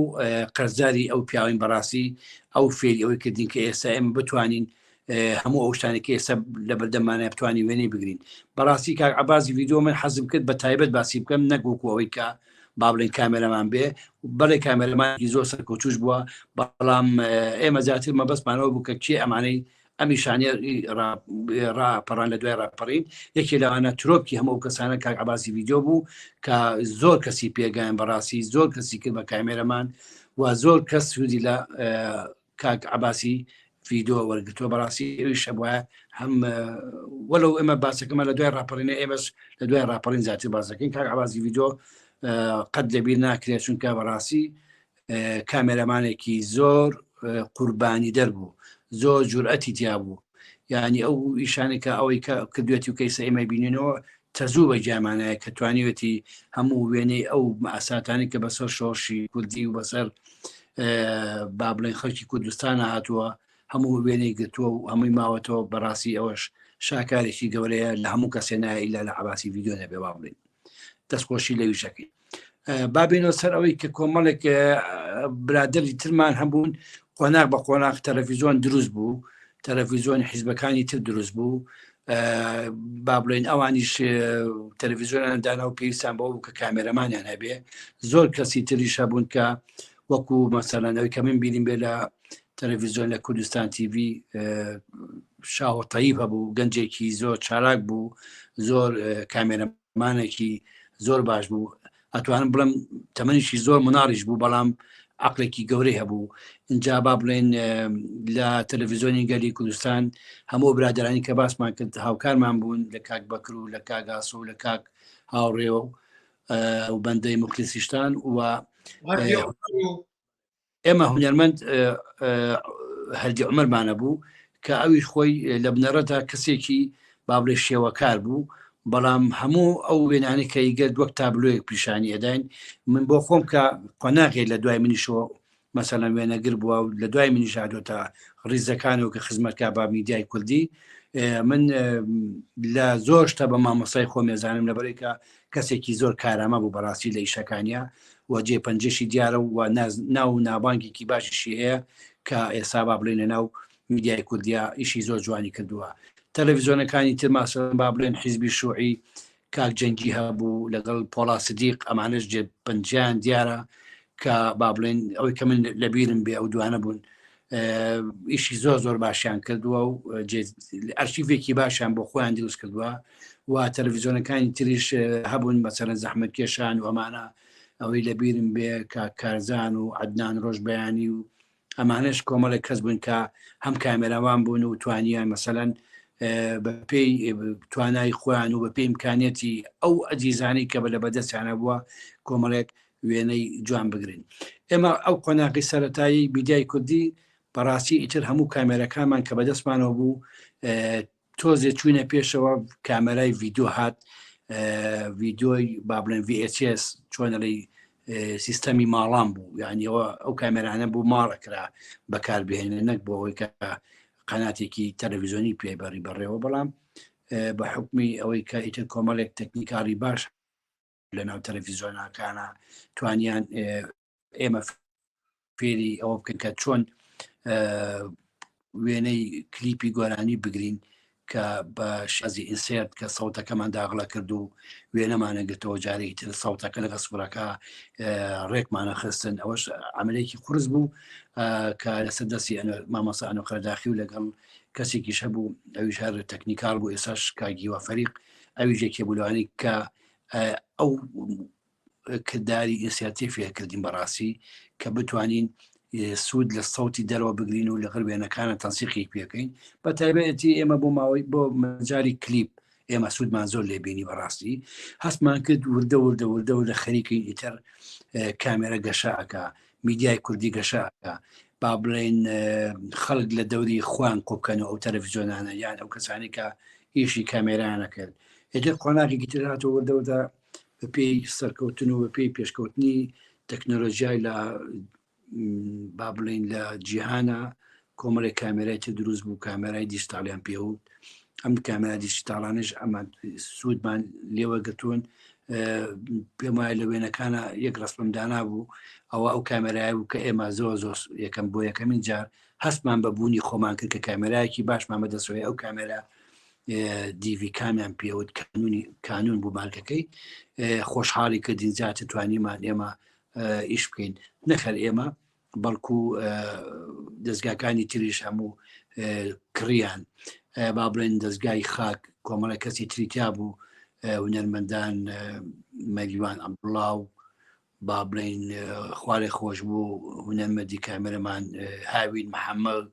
Speaker 1: قەرزاری ئەو پیاوین بەڕاستی ئەو فێری ئەوەی کردین کە ئێستا ئێمە بتوانین هەموو ئەو شتانی کە ئێستا لە بەردەمانە بتوانین وێنەی بگرین. بەڕاستی کاک عەباسی ڤیدیۆ من حەزم کرد بە تایبەت باسی بکەم نەک وەکو ئەوەی کە با بڵێن کامێرەمان بێ، بەڵێ کامێرەمانێکی زۆر سەرکەوتوش بووە، بەڵام ئێمە زیاتر مەبەستمانەوە بوو کە کێ ئەمانەی ئەمیشانە ڕاپەڕان لە دوای ڕاپەڕین. یەکێ لەوانە ترۆپکی هەموو ئەو کەسانە کاک عەباسی ڤیدیۆ بوو کە زۆر کەسی پێگەیان، بەڕاستی زۆر کەسی کرد بە کامێرەمان و زۆر کەس سوودی لە کاک عەباسی ڤیدۆ وەرگتووە. بەڕاستی ئەویش هەبووە هەم وەلو ئێمە باسەکەمە لە دوای ڕاپەڕینە، ئێمەش لە دوای ڕاپەڕین زیاتر باسەکەین. کاک عەباسی ڤیدۆ قەت لەبیر ناکرێت، چونکە بەڕاستی کامێرەمانێکی زۆر قوربانی دەربوو، زۆر جورئەتی تیا بوو. یعنی ئەو ئیشانێکە ئەوەی کە کردوێتی و کەیسە ئێمە بینینەوە تەزوو بە گیانمانایە کە توانیوێتی هەموو وێنەی ئەو مەئساتانی کە بەسەر شۆڕشی کوردی و بەسەر با بڵێن خەڵکی کوردستانە هاتووە هەموو وێنەی گرتووە و هەمووی ماوەتەوە. بەڕاستی ئەوەش شاکارێکی گەورەیە لە هەموو کەسێ نایە ئیلا لە عەباسی ڤیدیۆ نەبێ. با بڵێن دەستخۆشی لەویشەکەی. با بێنەوە سەر ئەوەی کە کۆمەڵێک برادری ترمان هەبوون. قۆناغ بە قۆناغ تەلەفیزیۆن دروست بوو، تەلەفیزیۆن حیزبەکانی تر دروست بوو، با بڵێن ئەوانیش تەلەفیزیۆنیان دانا و پێویستیان بەوە بوو کە کامێرەمانیان هەبێ. زۆر کەسی تریش هەبوون کە وەکو مەسەلەن ئەوەی کە من بیرم بێ لە تەلەفیزیۆن لە کوردستان تیڤی شاهۆ تەیب هەبوو، گەنجێکی زۆر چالاک بوو، زۆر کامێرە مانێکی زۆر باش بوو، ئەتوانم بڵم تەمەنیشی زۆر مناڵیش بوو بەڵام عقلێکی گەورەی هەبوو. اینجا با بڵێن لە تەلەڤیزیۆنی گەلی کوردستان هەموو برادرانی کە باسمان کرد هاوکارمان بوون، لە کاک بەکر و لە کاک ئاسۆ و لە کاک هاوڕێ و بەندەی مخلیسیشتان و ئێمە هونەرمەند هەردی عومەرمانە بوو کە ئەویش خۆی لە بنەڕەتدا کەسێکی با بڵێ شێوەکار بوو، بەڵام هەموو ئەو وێنانەی کە ئیگرت وەک تابلۆیەک پیشانی ئەداین. من بۆ خۆم کە قۆناغێ لە دوای منیشەوە مەسەلەن وێنەگر بووە و لە دوای منیش هاتۆتە ڕیزەکانەوە کە خزمەتکا بە میدیای کوردی، من لە زۆر شتە بە مامۆستای خۆم ێزانم، لەبەرەی کە کەسێکی زۆر کارامە بوو بەڕاستی لە ئیشەکانیا و جێ پەنجەشی دیارە و ناو و نابانگێکی باشیشی هەیە کە ئێستا با بڵێن لە ناو میدیای کوردیا ئیشی زۆر جوانی کردووە. تەلەڤیزیۆنەکانی تر ماسەڵەن با بڵێن حیزبی شوعی کاک جەنگی هەبوو لەگەڵ پۆڵا سدیق، ئەمانەش جێ پەنجیان دیارە کە با بڵێن ئەوەی کە من لەبیرم بێ ئەو دوانە بوون ئیشی زۆر زۆر باشیان کردووە و ئەرشیفێکی باشیان بۆ خۆیان دروست کردووە. و تەلەڤیزیۆنەکانی تریش هەبوون، مەسەرەن زەحمەت کێشان و ئەمانە، ئەوەی لەبیرم بێ کە کارزان و عەدنان ڕۆژ بەیانی و ئەمانەش کۆمەڵێک کەس بوون کە هەم کامێراوان بوون و توانیان مەسەلەن بەپێی توانای خۆیان و بەپێی ئیمکانیەتی ئەو ئەجیزانەی کە بە لە بەدەستیانە بووە کۆمەڵێک وێنەی جوان بگرن. ئێمە ئەو قۆناغی سەتایی میدیای کوردی بەڕاستی ئیتر هەموو کامێرەکانمان کە بەدەستمانەوە بوو تۆزێ چوینە پێشەوە، کامێرای ڤیددیو هات، ڤیددیۆی با بڵێن VHS چۆنەڵی سیستەمی ماڵان بوو، یانیەوە ئەو کامێرانە بوو ماڵەکرا بەکاربهێنە نەک بۆ ئەوەی کە قەناتێکی تەلەڤیزیۆنی پێ بەڕی بەڕێوە. بەڵام بە حکمی ئەوەی کە ئیتر کۆمەڵێک تەکنیکاڵی باش لە ناو تەلەڤیزیۆنەکانە توانیان ئێمە فێری ئەوە بکەن کە چۆن وێنەی کلیپی گۆرانی بگرین کە بە شازی insert کە سەوتەکەمان داغڵە کرد و وێنەمانە گرتەوە، جارێکی تر سەوتەکە لەگە سوورەکە ڕێکمانە خستن. ئەوەش عملێکی قرس بوو کە لەسەر دەستی مامۆستا ئەنۆ قەرداخی و لەگەڵ کەسێکیش هەبوو ئەویش هەر تەکنیکال بوو، ئێساش کاگیوە فەریق، ئەویش یەکێ بوو لەوانەی کە ئەو کرداری insert ی فێرکردین بەڕاستی کە بتوانین سوود لە سەوتی دەرەوە بگرین و لەگەڵ وێنەکانە تەنسیقی پێکەین. بە تایبەتی ئێمە بۆ ماوەی بۆ مەجای کلیپ ئێمە سوودمان زۆر لێبینی. بەڕاستی هەستمان کرد وردە وردە وردە وردە خەریکین ئیتر کامێرە گەشە ئەکا، میدیای کوردی گەشە ئەکا، با بڵێن خەڵک لە دەوری خوان کۆبکەنەوە ئەو تەلەڤیزیۆنانە یان ئەو کەسانی کە ئیشی کامێرانە کرد. ئیتر قۆناغێکی تر هاتەوە وردە وردە بەپێی سەرکەوتن و بەپێی پێشکەوتنی تەکنۆلۆژیای لە با بڵین لە جیهانە کۆمەڵێک کامێرای تر دروست بوو، کامێرای دیجیتاڵیان پێوت. ئەم کامێرا دیجیتاڵانش ئەمە سوودمان لێوەگرتوون پێم وایە لە وێنەکانە یەک ڕسمم دانا بوو ئەوە ئەو کامێرای بوو کە ئێمە زۆر زۆر یەکەم بۆ یەکەمین جار هەستمان بە بوونی خۆمان کرد کە کامێرایەکی باشمان بەدەستەوەی ئەو کامێرا دیVی کامیان پێوت کانونی کانون بوو مارکەکەی خۆشحاڵی کردین زیاتر توانیمان ئێمە ئیش بکەین نەخەر ئێمە بەڵکو دەستگاکانی تریش هەموو کڕیان با بڵێن دەستگای خاک کۆمەڵە کەسی تریتیا بوو هونەرمەندان مەریوان عەبدوڵا و با بڵین خوارێ خۆش بوو هونەرمەدی کامێرەمان هاوین محەممەد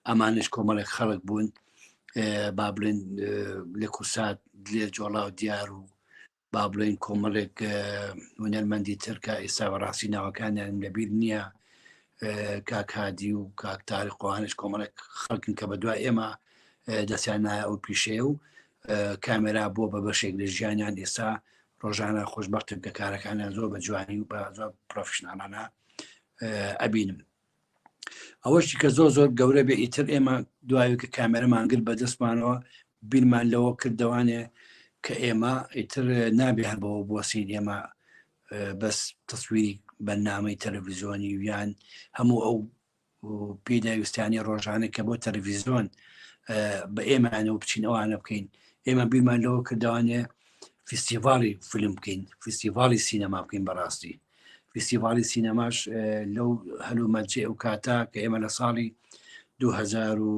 Speaker 1: ئەمانش کۆمەڵێک خەڵک بوون با بڵێن لە کورسات لێ جۆڵا و دیار و با بڵێین کۆمەڵێک هونەرمەندی تر کە ئێستا بەڕاستی ناوەکانیان لەبیر نییە کاک هادی و کاک تاریق قوانش کۆمەڵێک خەڵکن کە بە دوای ئێمە دەستیان نایە ئەو پیشەیە و کامێرا بۆ بە بەشێک لە ژیانیان ئێستا ڕۆژانە خۆشببختن کە کارەکانیان زۆر بە جوانی و بە زۆر پرۆفشناڵانە ئەبینم ئەوەشی کە زۆر زۆر گەورە بێ ئیتر ئێمە دوایە کە کامێرەمان گرت بە دەستمانەوە بیرمان لەوە کردەوانێ کە ئێمە ئیتر نابێ هەر بەوە بوەسین ئێمە بەس تەسویری بەرنامەی تەلەڤیزیۆنی یان هەموو ئەو پێداویستیانی ڕۆژانە کە بۆ تەلەڤیزیۆن بە ئێمانەوە بچین ئەوانە بکەین ئێمە بیرمان لەوە کردوانێ فیستیڤاڵی فیلم بکەین فیستیڤاڵی سینەما بکەین بەڕاستی فیستیڤاڵی سینەماش لەو هەلومەرجەی ئەو کاتە کە ئێمە لە ساڵی 2000 و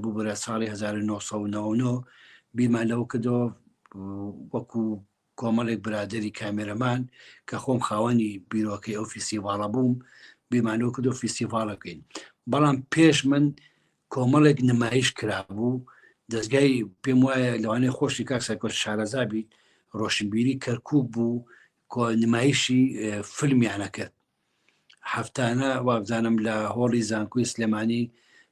Speaker 1: ببرە ساڵی 1999 بیرمان لەوە کردەوە وەکو کۆمەڵێک برادری کامێرەمان کە خۆم خاوەنی بیرۆکەی ئەو فیستیڤاڵە بووم بیرمان لەوە کردو فیستیڤاڵە بکەین بەڵام پێش من کۆمەڵێک نمایش کرابوو دەستگای پێم وایە لەوانەیە خۆشی کاک سەرکۆش شارەزا بیت ڕۆشنبیری کەرکوک بوو نمایشی فیلمیانە کرد هەفتانە وابزانم لە هۆڵی زانکۆی سلێمانی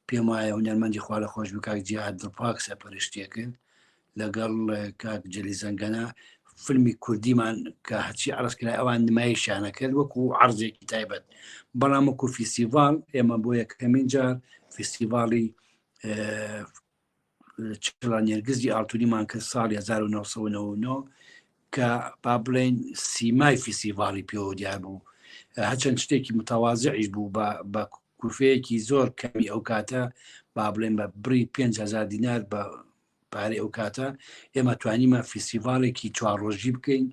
Speaker 1: پێم وایە هونەرمەندی خوا لە خۆش بوو کاک جیهاد دڵپاک سەرپەرشتیە کرد لەگەڵ کاک جەلی زەنگەنە فیلمی کوردیمان کە هەرچی عرض کرا ئەوان نمایشیانە کرد وەکو عرضێکی تایبەت بەڵام وەکو فیستیڤال ئێمە بۆ یەکەمین جار فیستیڤاڵی چڵا نێرگزی ئاڵتونیمان کرد ساڵی 1999 کە با بڵێن سیمای فیستیڤاڵی پێوە دیار بوو هەچەند شتێکی متەوازعیش بوو بە کورفەیەکی زۆر کەمی ئەو کاتە با بڵێن بە بڕی 5هزار دینار بە پارەی ئەو کاتە ئێمە توانیمان فیستیڤالێکی چوار ڕۆژی بکەین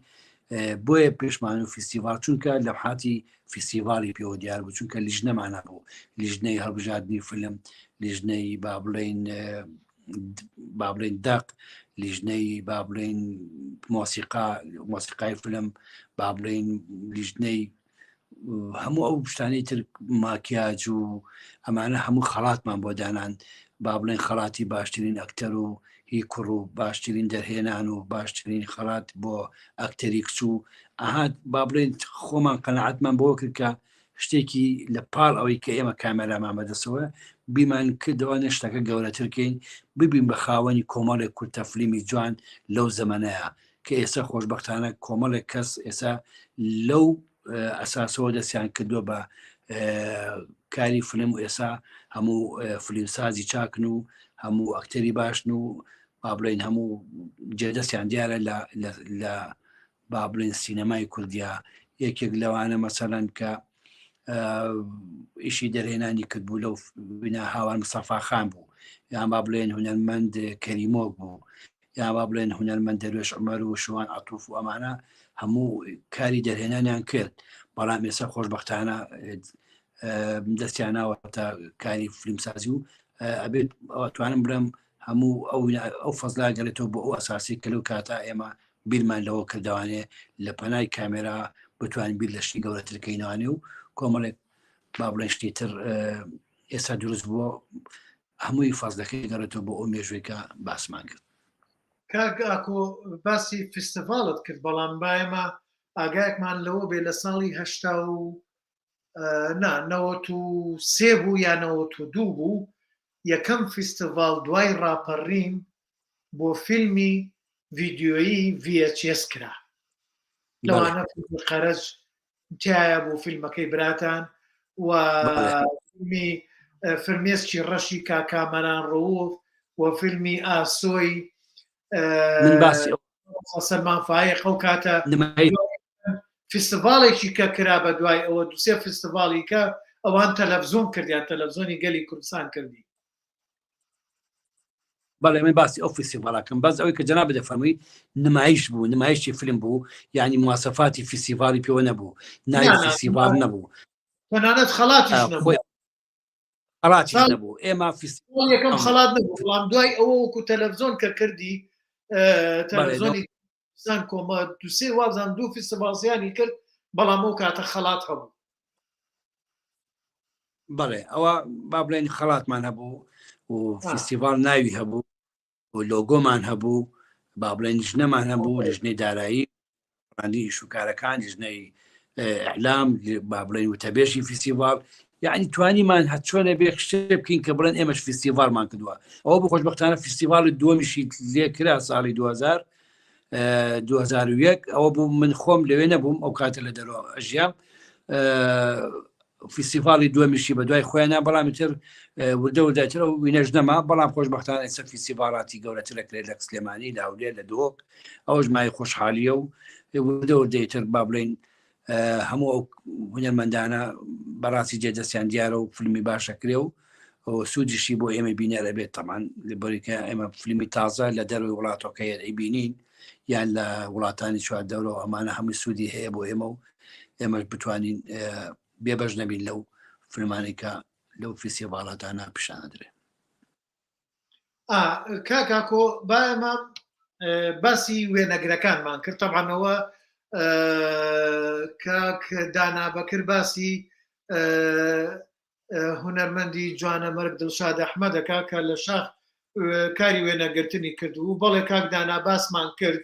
Speaker 1: بۆیە پێشمان و فیستیڤال چونکە لە حاتی فیستیڤالی پێوە دیار بوو چونکە لیژنەمانە بوو لیژنەی هەڵبژاردننی فیلم لیژنەی با بڵین با بڵێن دەق لیژنەی با بڵێن مۆسیقا مۆسیقای فیلم با بڵێن لیژنەی هەموو ئەو شتانەی تر ماکیاج و ئەمانە هەموو خەڵاتمان بۆ دانان با بڵێن خەڵاتی باشترین ئەکتەر و هی کوڕ و باشترین دەرهێنان و باشترین خەڵات بۆ ئەکتەری کچ و ئەها با بڵێن خۆمان قەنەعەتمان بۆ کرد کە شتێکی لە پاڵ ئەوەی کە ئێمە کامێرامان بەدەستەوە بیمان کردەوە شتەکە گەورەترکەین ببین بە خاوەنی کۆمەڵێک کورتە فلیمی جوان لەو زەمەنەیە کە ئێستا خۆشببختانە کۆمەڵێک کەس ئێستا لەو ئەساسەوە دەستیان کردووە بە کاری فلم و ئێسا هەموو فلیمسازی چاکن و هەموو ئەکتەری باشن و با بڵین هەموو جێدەستیان دیارە لە با بڵین سینەمای کوردیا یەکێک لەوانە مەسەلەن کە ئیشی دەرهێنانی کرد بوو لەو بنا هاوان سەفاخان بوو یان با بڵێن هونەرمەند کەریمۆک بوو یا با بڵێن هونەرمەند دەروێش عومەر و شوان عەتوف و ئەمانە هەموو کاری دەرهێنانیان کرد بەڵام ئێستا خۆشببختانە دەستیان ناوەتە کاری فیلمسازی و ئەبێت توانم بڵێم هەموو ئەو ئەو فەزلا گەرێتەوە بۆ ئەو ئەساسی کە لەو کاتا ئێمە بیرمان لەوە کردوانێ لە پەنای کامێرا بتوانین بیر لە شتی گەورەترکەینوانێ و کۆمەڵێک با بڵێن شتی تر ئێستا دروست بووە هەمووی فەزلەکەی گەڕێتەوە بۆ ئەو مێژووی کە باسمان کرد.
Speaker 2: کاک ئاکۆ باسی فیستیڤاڵت کرد بەڵام با ئێمە ئاگایەکمان لەوە بێ لە ساڵی هەشتا و نا 93 بوو یا 92 بوو یەکەم فیستیڤاڵ دوای ڕاپەڕین بۆ فیلمی ڤیدیۆیی VHS کرا لەوانە فیلمی قەرەج تایە بوو فیلمەکەی براتان و فیلمی فرمێسکی ڕەشی کاکامەران ڕەوف. و فیلمی ئاسۆی
Speaker 1: من باسی
Speaker 2: سەلمان فایق ئەو کاتە فیستیڤاڵێکی کە کرا بە دوای ئەوە دوسێ فیستیڤاڵی کە ئەوان تەلەڤزیۆن کردیان تەلەڤزیۆنی گەلی کوردستان کردی.
Speaker 1: بەڵێ من باسی ئەو فیستیڤاڵەکەم بەس ئەوەی کە جەنابت دەفەرمووی نمایش بوو نمایشی فیلم بوو یعنی مواسەفاتی فیستیڤاڵی پێوە نەبوو ناوی فیستیڤاڵ نەبوو
Speaker 2: تەنانەت خەڵاتیش نەبوو
Speaker 1: خەڵاتیش نەبوو ئێمە
Speaker 2: فیستیڤاڵ یەکەم خەڵات نەبوو بەڵام دوای ئەوە وەکو تەلەڤزیۆن کە کردی تەلەڤزیۆنی زان کۆمە دوسێ وازان دوو فیستیڤاڵزیانی کرد بەڵام ئەو کاتە خەڵات هەبوو.
Speaker 1: بەڵێ ئەوە با بڵێن خەڵاتمان هەبوو و فیستیڤال ناوی هەبوو و لۆگۆمان هەبوو با بڵێن لیژنەمان هەبوو لیژنەی دارایی ڕاندی ئیشوکارەکان لیژنەی ئەلام با بڵێن وتەبێژی فیستیڤال یعنی توانیمان هەچۆنە بێ شتێ بکەین کە بڵێن ئێمەش فیستیڤالمان کردووە ئەوە بۆ خۆشببختانە فیستیڤالی دووەمیشی لێکرا ساڵی 2000 2001 ئەوە بوو من خۆم لەوێ نەبووم ئەو کاتە لە دەرەوە ئەژیام فیستیڤاڵی دووەمیشی بە دوای خۆیانە بەڵام تر وردە ورداتر ئەو وینەش نەما بەڵام خۆشببختان ئێستا فیستیڤاڵاتی گەورەتر دەکرێت لە سلێمانی لە هەولێر لە دهۆک ئەوەش مای خۆشحالیە و وردە وردەیتر با بڵین هەموو ئەو هونەرمەندانە بەڕاستی جێ دەستیان دیارە و فیلمی باشەکرێ و سوودیشی بۆ ئێمە بینەرە بێت تەمان لەبەریکە ئێمە فیلمی تازە لە دەروی وڵاتۆکە ئەیبینین یان لە وڵاتانی چواردەورەوە ئەمانە هەمووی سوودی هەیە بۆ ئێمە و ئێمەش بتوانین بێبەش نەبین لەو فیلمانەی کە لەو فیستیڤاڵاتانە پیشانەدرێن.
Speaker 2: کاک ئاکۆ با ئێمە باسی وێنەگرەکانمان کرد تەبعەنەوە کاک دانا بەکر باسی هونەرمەندی جوانەمەرگ دڵشاد ئەحمەد دەکا کە لە شاخ کاری وێنەگرتنی کرد و بەڵێ کاک دانا باسمان کرد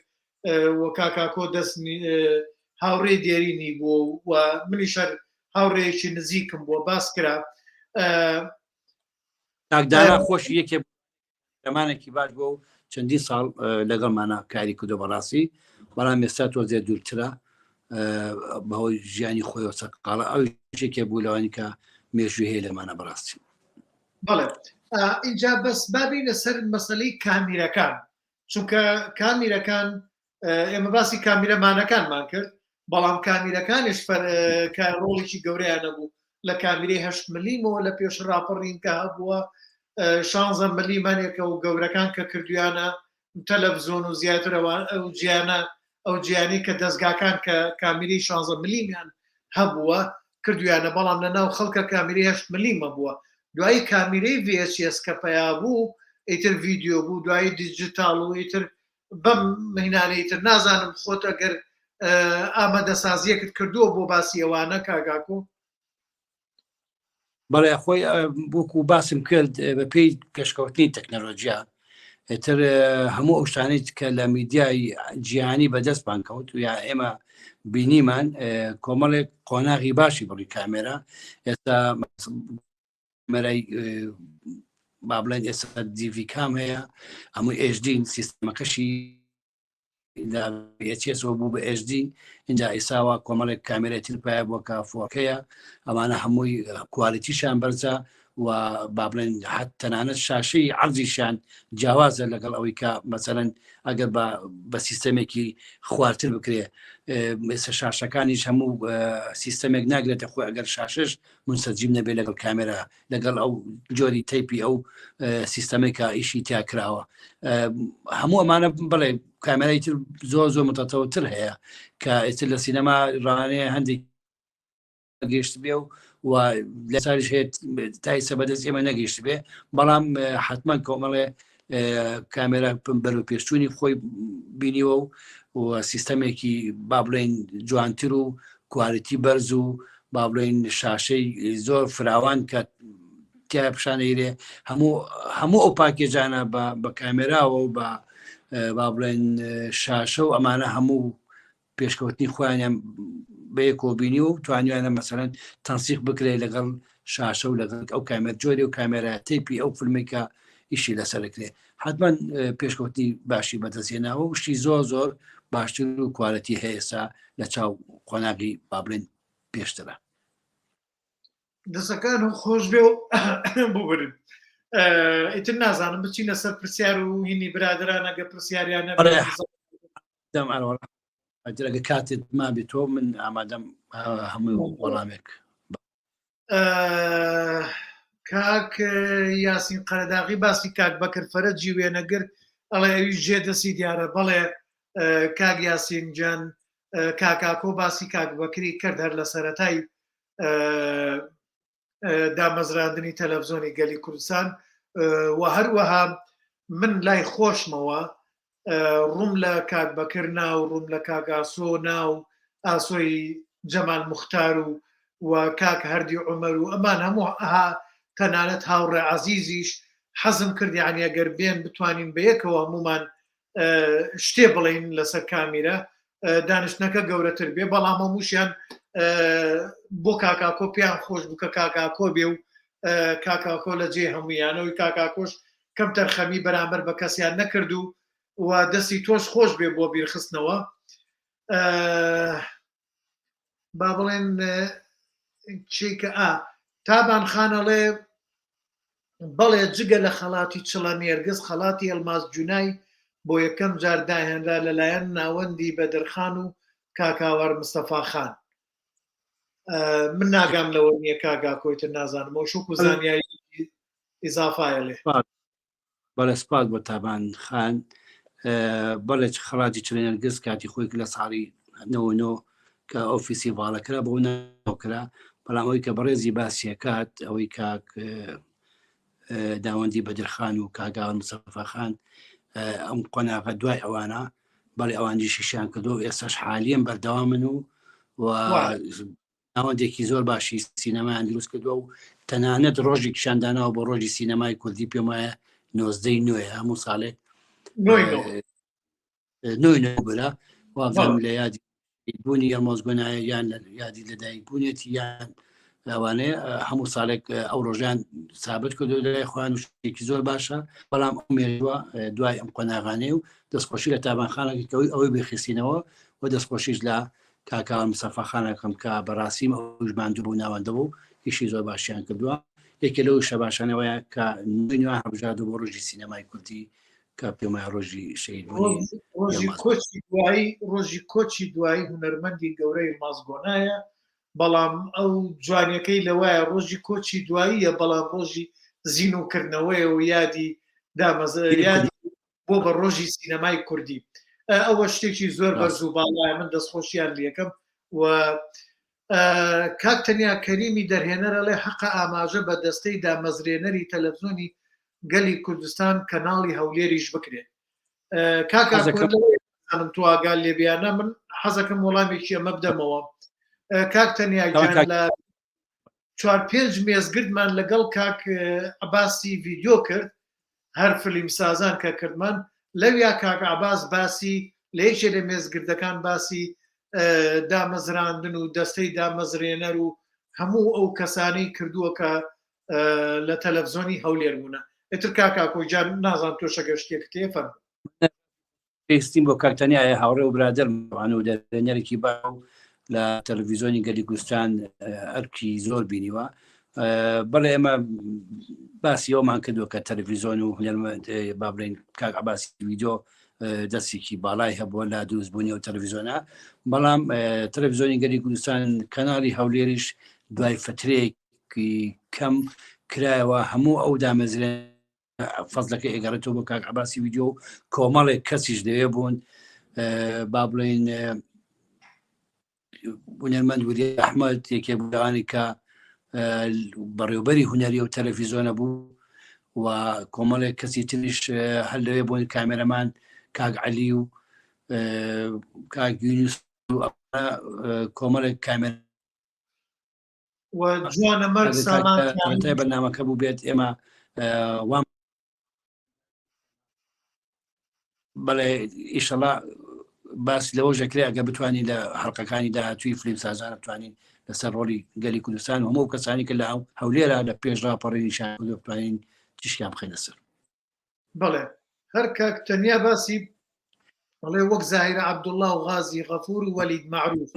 Speaker 2: و کاکاکۆ دەست هاوڕێی دێرینی بوو و منیش هەر هاوڕێیەکی نزیکم بووە باس کرا.
Speaker 1: کاک دانا خۆشی یەکێ زمانێکی باش بووە و چەندین ساڵ لەگەڵمانە کاری کردو بەڕاستی بەڵام ئێستا تۆزێ دوورترە بەهۆی ژیانی خۆیەوە سەرقاڵە ئەو یەکێ بوو لەوانی کە مێژووی هەیە لەمانە بەڕاستی.
Speaker 2: بەڵێ ئینجا بەس بابینە سەر مەسەلەی کامیرەکان چونکە کامیرەکان ئێمە باسی کامیرەمانەکانمان کرد بەڵام کامیرەکانیش کە ڕۆڵێکی گەورەیان نەبوو لە کامیرەی هەشت ملیمەوە لە پێش ڕاپەڕین کە هەبووە شانزە ملیمانێکە و گەورەکان کە کردویانە تەلەڤزیۆن و زیاترەوە ئەو جیانە ئەو جیانی کە دەستگاکان کە کامیرەی شانزە ملیمیان هەبووە کردویانە بەڵام لە ناو خەڵکە کامیرەی هەشت ملیمە بووە دوایی کامیرەی VHS کە پەیا بوو ئیتر ڤیدیۆ بوو دوایی دیجیتاڵ و ئیتر بەم مهینانەی تر نازانم خۆت ئەگەر ئامادەسازیەکت کردووە بۆ باسی ئەوانە کاگاکۆ.
Speaker 1: بەڵێ خۆی وەکو باسم کرد بە پێی پێشکەوتنی تەکنەلۆژیا ئیتر هەموو ئەو شتانەی کە لە میدیای جیهانی بەدەستمان کەوت و یا ئێمە بینیمان کۆمەڵێک قۆناغی باشی بڕی کامێرا ئێستا مەرای با بڵێن ئێستا دیڤیکام هەیە هەموو ئێژدین سیستەمەکەشی لە VHS-ەوە بوو بە HD اینجا ئیساوا کۆمەڵێک کامێرای تر پایە بووە کە فۆکەیە ئەمانە هەمووی کوالیتیشان بەرزە و با بڵێن حەت تەنانەت شاشەی عەرزیشیان جیاوازە لەگەڵ ئەوەی کە مەسەلەن ئەگەر بە بە سیستەمێکی خوارتر بکرێ ئێستا شاشەکانیش هەموو سیستەمێک ناگرێتە خۆی ئەگەر شاشش منسەجیم نەبێت لەگەڵ کامێرا لەگەڵ ئەو جۆری تەیپی ئەو سیستەمێک کە ئیشی تیا کراوە هەموو ئەمانە بڵێ کامێرای تر زۆر زۆر متەتەوەتر هەیە کە ئێتر لە سینەما ڕانەیە هەندێک گەشت بێ و و لە ساریش هەیە تا ئێستا بەدەست ئێمە نەگەیشت بێ بەڵام حتمما کۆمەڵێ کامێرا بەرەو پێشچوونی خۆی بینیوە و و سیستەمێکی با بڵێن جوانتر و کوالیتی بەرز و با بڵێن شاشەی زۆر فراوان کە تیا پیشانەیرێ هەموو هەموو ئەو پاکێجانە بە بە کامێراوە و بە با بڵێن شاشە و ئەمانە هەموو پێشکەوتنی خۆیانیان بەیەکەوە بینی و توانیانە مەسەرەن تەنسیق بکرێت لەگەڵ شاشە و لەگەڵ ئەو کامێر جۆری و کامێرا تیپی ئەو فیلمێک کە ئیشی لەسەرکرێ حتمما پێشکەوتنی باشی بەدەستهێناوە و شتی زۆر زۆر باشتر و کوالەتی هەیە ئێستا لە چاو قۆناغی با بڵێن پێشترە.
Speaker 2: دەسەکان و خۆش بێ و ببرن. ئیتر نازانم بچینە سەر پرسیار و هینی برادران ئەگە پرسیاریان
Speaker 1: ئەگە کاتێت مابێت تۆ من ئامادەم هەموو وەڵامێک
Speaker 2: کاک یاسین قەرەداغی باسی کاک بەکر فەرەجی وێنەگر ئەڵێ ئەوی ژێ دەستی دیارە بەڵێ کاک یاسین گیان کاکاکۆ باسی کاک بەکری کرد هەر لە سەرەتای دامەزراندنی تەلەڤزیۆنی گەلی کوردستان و هەروەها من لای خۆشمەوە ڕووم لە کاک بەکر ناو ڕووم لە کاک ئاسۆ ناو ئاسۆی جەمال مختار و و کاک هەردی عمر و ئەمان هەموو ئەها تەنانەت هاوڕێ عزیزیش حەزم کرد یعنی ئەگەر بێن بتوانین بە یەکەوە هەمومان شتێ بڵین لەسەر کامیرە دانیشتنەکە گەورەتر بێ بەڵام هەمووشیان بۆ کاکاکۆ پێیان خۆش بوو کە کاکاکۆ بێ و کاکاکۆ لە جێ هەمویانەوەی کاکاکۆش کەم تەرخەمی بەرامبەر بە کەسیان نەکرد و و دەستی تۆش خۆش بێ بۆ بیرخستنەوە با بڵێن چیکە ئا تابان خانەڵێ بەڵێ جگە لە خەڵاتی چڵە نێرگز خەڵاتی ئەلماس جونای بۆ یەکەم جار داهێنرا لەلایەن ناوەندی بەدرخان و کاکاوار مستەفا خان من ناگام لەوە نییە کاگاکۆیتر نازانم ئەو شوک و زانیاری ئیزافایە لێ
Speaker 1: بەڵێ سپاس بۆ تابان خان بەڵێ خەڵاتی چلێنەرگز کاتی خۆی لە ساڵی 99 کە ئەو فیسیڤاڵە کرا بۆ ناوکرا بەڵام ئەوەی کە بەڕێزی باسیەکات ئەوەی کاک داوەندی بەدرخان و کاگاوان مسەفاخان ئەم قۆناغە دوای ئەوانە بەڵێ ئەوانجی شیشیان کردو و ئێستاش حالیان بەردەوامن و و ناوەندێکی زۆر باشی سینەمایان دروست کردووە و تەنانەت ڕۆژی پیشانداناوە بۆ ڕۆژی سینەمای کوردی پێم وایە نۆزدەی نوێ هەموو ساڵێک نۆی نۆ برا وابزانم لە یادی بوونی یەڵماز گۆنایە یان لە یادی لەدایک بوونێتی یان لەوانەیە هەموو ساڵێک ئەو ڕۆژان سابت کردو لای خۆیان و شتێکی زۆر باشە بەڵام ئەو مێژوە دوای ئەم قۆناغانەیە و دەستخۆشی لە تابانخانەکە کەەوەی ئەوەی بخستینەوە و دەستخۆشیش لە کاکاوان مستەفا خانەکەم کە بەڕاستی ئەوش ماندوو بوو ناوەندە بوو ئیشی زۆر باشیان کردووە یەکێ لەو شە باشانەوەیە کە نوێ هەڵبژاردو بۆ ڕۆژی سینەمای کوردی کە پێم وایە ڕۆژی شەهید بوونی
Speaker 2: ڕۆژی کۆچی دوایی ڕۆژی کۆچی دوایی هونەرمەندی گەورەی مازگۆنایە بەڵام ئەو جوانیەکەی لەوایە ڕۆژی کۆچی دواییە بەڵام ڕۆژی زیینوکردنەوەیە و یادی دامەزر یادی بۆ بە ڕۆژی سینەمای کوردی ئەوە شتێکی زۆر بەرز و باڵایە من دەستخۆشیان لەکەم و کاک تەنیا کەریمی دەرهێنەر ئەڵێ حەقە ئاماژە بە دەستەی دامەزرێنەری تەلەفزیۆنی گەلی کوردستان کەناڵی هەولێریش بکرێت کاکە تو ئاگال لێبیانە من حەزەکەم وەڵامێکی ئەمە بدەمەوە کاک تەنیا گیان لە چوار پێنج مێزگردمان لەگەڵ کاک عباسی ڤیددیو کرد هەر فلیم سازان کە کردمان لەویا کاک عباس باسی لە یەکێ لە مێزگردەکان باسی دامەزراندن و دەستەی دامەزرێنەر و هەموو ئەو کەسانی کردووە کە لە تەلەڤزیۆنی هەولێر بوونە ئیتر کاکاکۆ جان نازان تۆ شەگەر شتێکت هەیە فەرموو.
Speaker 1: پێویستیم بۆ کاک تەنیایە هاوڕێ و برادەرمان و دەرهێنەرێکی باو لە تەلەڤیزیۆنی گەلی کوردستان ئەرکی زۆر بینیوە بەڵێ ئێمە باسی ئەومان کردووە کە تەلەڤیزیۆن و هونەرمەند با بڵێین کاک عەباسی ویدۆ دەستێکی باڵای هەبووە لە دروستبوونی ئەو تەلەڤیزیۆنە بەڵام تەلەڤیزیۆنی گەلی کوردستان کەناڵی هەولێریش دوای فترەیەکی کەم کرایەوە هەموو ئەو دامەزرێن فەزلەکە ئێگەڕێتەوە بۆ کاک عباسی ویددیو و کۆمەڵێک کەسیش لەوێ بوون با بڵێین هونەرمەند وری ئەحمەد یەکێ بووانی کە بەڕێوبەری هونەری و تەلەفیزۆنە بوو و کۆمەڵێک کەسی تریش هەر لەوێ بوون کامێرەمان کاک عەلی و کاک یونس کۆمەڵێک کامێر
Speaker 2: و جوانە مەرگ سامان
Speaker 1: بەرنامەکە بوو بێت ئێمە وام بەڵێ ئیشەڵا باس لەوە ژەکرێ ئەگە بتوانین لە حڵقەکانی داهاتوی فلیم سازان بتوانین لەسەر ڕۆڵی گەلی کوردستان و هەموو کەسانی کە لە هەولێرا لە پێش ڕاپەڕینی شار بتوانین تیشکیان بخەینە سەر.
Speaker 2: بەڵێ هەر کاک تەنیا باسی بەڵێ وەک زاهیرە عەبدوڵڵا و غازی غەفور و وەلید مەعروف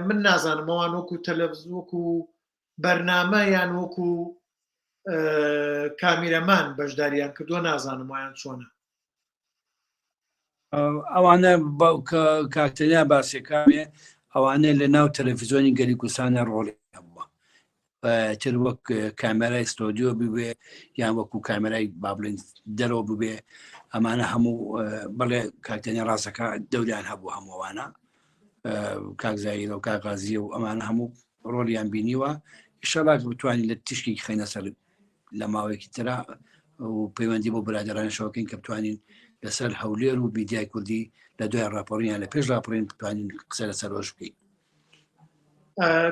Speaker 2: من نازانم ئەوان وەکو تەلەڤز وەکو بەرنامە یان وەکو. کامیرەمان بەشداریان کردووە نازانم وایان چۆنە.
Speaker 1: ئەوانە کاکتەنیا باسیەکانێ ئەوانە لە ناو تەلەفیزیۆنی گەلی کوردستانە ڕۆڵی هەبووە تر وەک کامێرای ستۆدیۆ ببێ یان وەکو کامێرای بابلین دەرەوە ببێ ئەمانە هەموو بەڵێ کاکتەنیا ڕاستەکە دەوریان هەبوو هەمووانە کاکزایرە و کاغازیە و ئەمانە هەموو ڕۆلیان بینیوە ئیشەڵا بتوانین لە تیشکی خەینە سەر لە ماوەیەکی ترا و پەیوەندی بۆ برادران شەوەکەین کە بتوانین لەسەر هەولێر و میدیای کوردی لە دوای ڕاپەڕیان لە پێش ڕاپەڕین بتوانین قسە لەسەر ڕۆژ بکەین.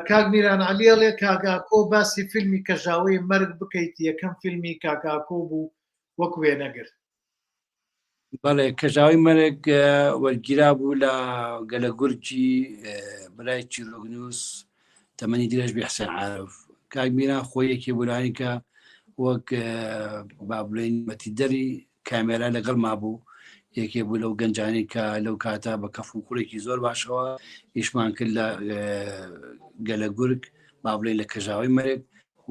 Speaker 2: کاک میران عەلی ئەڵێ کاک ئاکۆ باسی فیلمی کەژاوەی مەرگ بکەیت یەکەم فیلمی کاک ئاکۆ بوو وەک وێنەگر.
Speaker 1: بەڵێ کەژاوی مەرگ وەرگیرا بوو لە گەلە گورجی برای چیرۆکنووس تەمەنی درێژ بێ حسێن عارف کاک میران خۆی یەکێ بولانی کە وەک با بڵێین مەتیدەری کامێرا لەگەڵ مابوو یەکێ بوو لەو گەنجانی کە لەو کاتە بە کەف و کوڕێکی زۆر باشەوە ئیشمان کرد لە گەلە گورگ با بڵێن لە کەژاوی مەرگ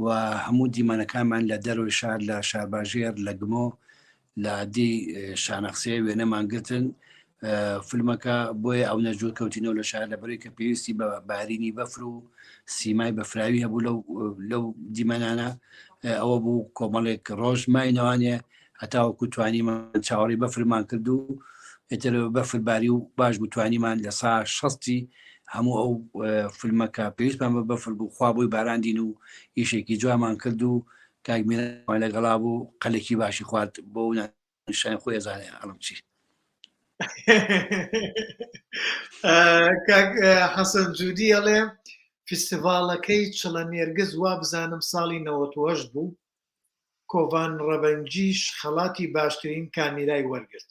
Speaker 1: و هەموو دیمەنەکانمان لە دەرەوەی شار لە شارباژێر لە گمۆ لە دی شانەخسێ وێنەمان گرتن فیلمەکە بۆیە ئەو نەجوور کەوتینەوە لە شار لەبەرەی کە پێویستی بە بارینی بەفر و سیمای بەفراوی هەبوو لەو لەو دیمەنانە ئەوە بوو کۆمەڵێک ڕۆژ ماینەوانێ هەتاوەکو توانیمان چاوەڕی بەفرمان کرد و ئیتر بەفر باری و باش بوو توانیمان لە سا شەستی هەموو ئەو فیلمەکە پێویستمان بە بەفر بوو خوا بۆی باراندین و ئیشێکی جوانمان کرد و کاک میران لەگەڵا بوو قەلێکی باشی خوارد بۆ نیشان خۆی ئەزانێ ئەڵم چی.
Speaker 2: کاک حەسەن جودی ئەڵێ فیستیڤاڵەکەی چڵە نێرگز وابزانم ساڵی 98 بوو کۆڤان ڕەبەنگیش خەڵاتی باشترین کامیرای وەرگرت.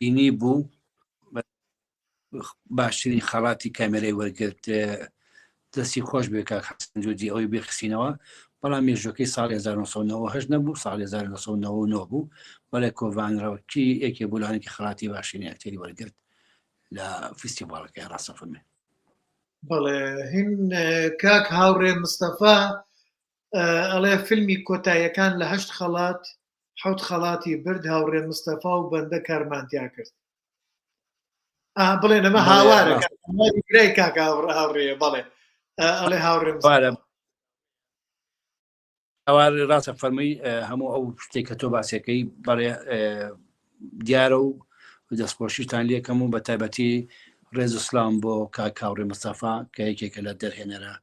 Speaker 1: بینی بوو باشترین خەڵاتی کامێرەی وەرگرت دەستی خۆش بێ کاک حەسەن جودی ئەوەی بێخستینەوە بەڵام مێژوەکەی ساڵ 1998 نەبوو ساڵ 1999 بوو بەڵێ کۆڤان ڕەوکی یەکێ بولانێکی خەڵاتی باشترین ئەکتەری وەرگرت لە فیستیڤاڵەکەی ڕاستە فەرمێ.
Speaker 2: بەڵێ هین کاک هاوڕێ مستەفا ئەڵێ فیلمی کۆتاییەکان لە هەشت خەڵات حەوت خەڵاتی برد هاوڕێ مستەفا و بەندە کارمان تیا کرد ئا بڵێ نەمە هاوارە برای کاک هاوڕێ بەڵێ ئەڵێ هاوڕێ مستەفا.
Speaker 1: ئەوە ڕاستە فەرمی هەموو ئەو شتێک کە تۆ باسیەکەی بەڵێ دیارە و دەستخۆشیتان لێکەم و بە تایبەتی ڕێز و سلام بۆ کاک هاوڕێ مستەفا کە یەکێکە لە دەرهێنەرە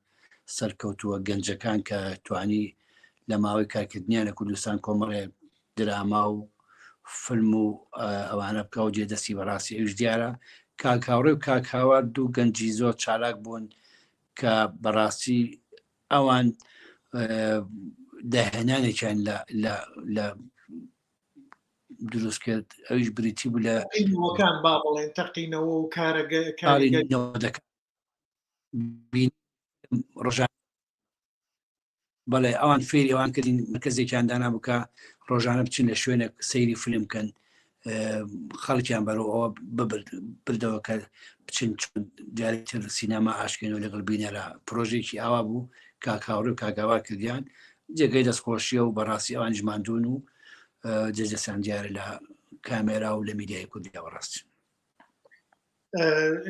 Speaker 1: سەرکەوتووە گەنجەکان کە توانی لە ماوەی کارکردنیان لە کوردستان کۆمەڵێ دراما و فیلم و ئەوانە بکە و جێ دەستی بەڕاستی ئەوش دیارە کاک هاوڕێ و کاک هاوار دوو گەنجی زۆر چالاک بوون کە بەڕاستی ئەوان داهێنانێکیان لە دروست کرد ئەویش بریتی بوو لە
Speaker 2: تەقینەوەکان با بڵێن تەقینەوە و کارەگە
Speaker 1: ڕۆژان بەڵێ ئەوان فێری ئەوان کردین مرکزێکیان دانا بکە ڕۆژانە بچن لە شوێنێک سەیری فیلم بکەن خەڵکیان بەرەو ئەوە بردەوە کە بچن چون جارێتر سینەما ئاشکێن و لەگەڵ بینەرە پرۆژێکی ئاوا بوو کاکاوڕی و کاگاوا کردیان جێگەی دەستخۆشیە و بەڕاستی ئەوان ژماندون و جێجەسان دیارە لە کامێرا و لە میدیای کوردیەوە ڕاستی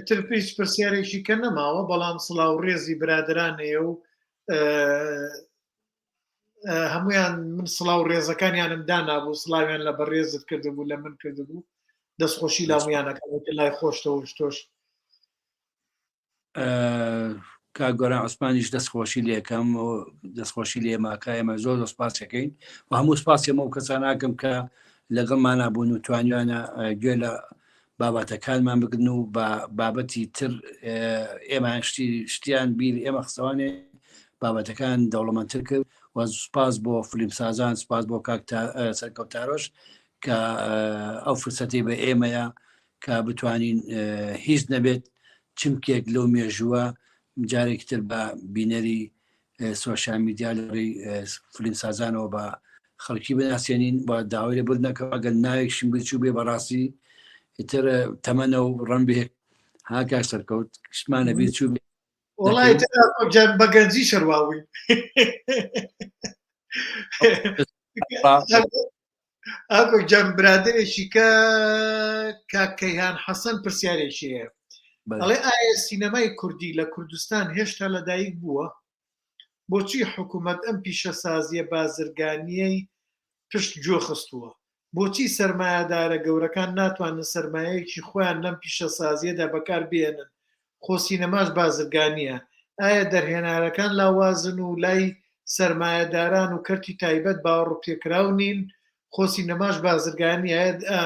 Speaker 2: تر هیچ پرسیارێکی کە نەماوە بەڵام سڵاو ڕێزی برادرانەیە و هەمویان من سڵاو ڕێزەکانیانم دانابوو سڵاویان لە بەڕێزت کردبوو لە من کردبوو دەستخۆشی لامیانەکە لای خۆشتەوە شتۆش
Speaker 1: کاک گۆران عوسمانیش دەستخۆشی لێکەم و دەستخۆشی لێماکە ئێمە زۆر زۆر سپاسەکەین و هەموو سپاسی ئەمە و کەساناکەم کە لەگەڵمانە بوون و توانیانە گوێ لە بابەتەکانمان بگرن و بە بابەتی تر ئێمە شتی شتیان بیر ئێمە خستەوانێ بابەتەکان دەوڵەمەندتر کرد و سپاس بۆ فلیمسازان سپاس بۆ کاک سەرکەوتارۆش کە ئەو فرسەتی بە ئێمەیە کە بتوانین هیچ نەبێت چمکێک لەو مێژووە جارێکی تر بە بینەری سۆشیال میدیا لە ڕێی فلیمسازانەوە بە خەڵکی بناسیێنین و داوای لێ بردنەکەەوە ئەگەر ناوێکشیم بچوو بێ بەڕاستی ئیتر تەمەنە و ڕەنبێ. ها کاک سەرکەوت شتمان لەبیر چوو بێ
Speaker 2: وەڵای
Speaker 1: دەکەین.
Speaker 2: تر ئاکۆ جان بە گەنجی شەرواوی ئاکۆ گیان برادەرێکی کە کاک کەیهان حەسەن پرسیارێکی هەیە ئەڵێ ئایا سینەمای کوردی لە کوردستان هێشتا لەدایک بووە؟ بۆچی حکوومەت ئەم پیشەسازییە بازرگانییەی پشت گوێ خستووە؟ بۆچی سەرمایەدارە گەورەکان ناتوانن سەرمایەیەکی خۆیان لەم پیشەسازییەدا بەکار بهێنن؟ خۆ سینەماش بازرگانییە. ئایا دەرهێنارەکان لاوازن و لای سەرمایەداران و کەرتی تایبەت باوەڕپێکراو نین؟ خۆ سینەماش بازرگانییە. ئایا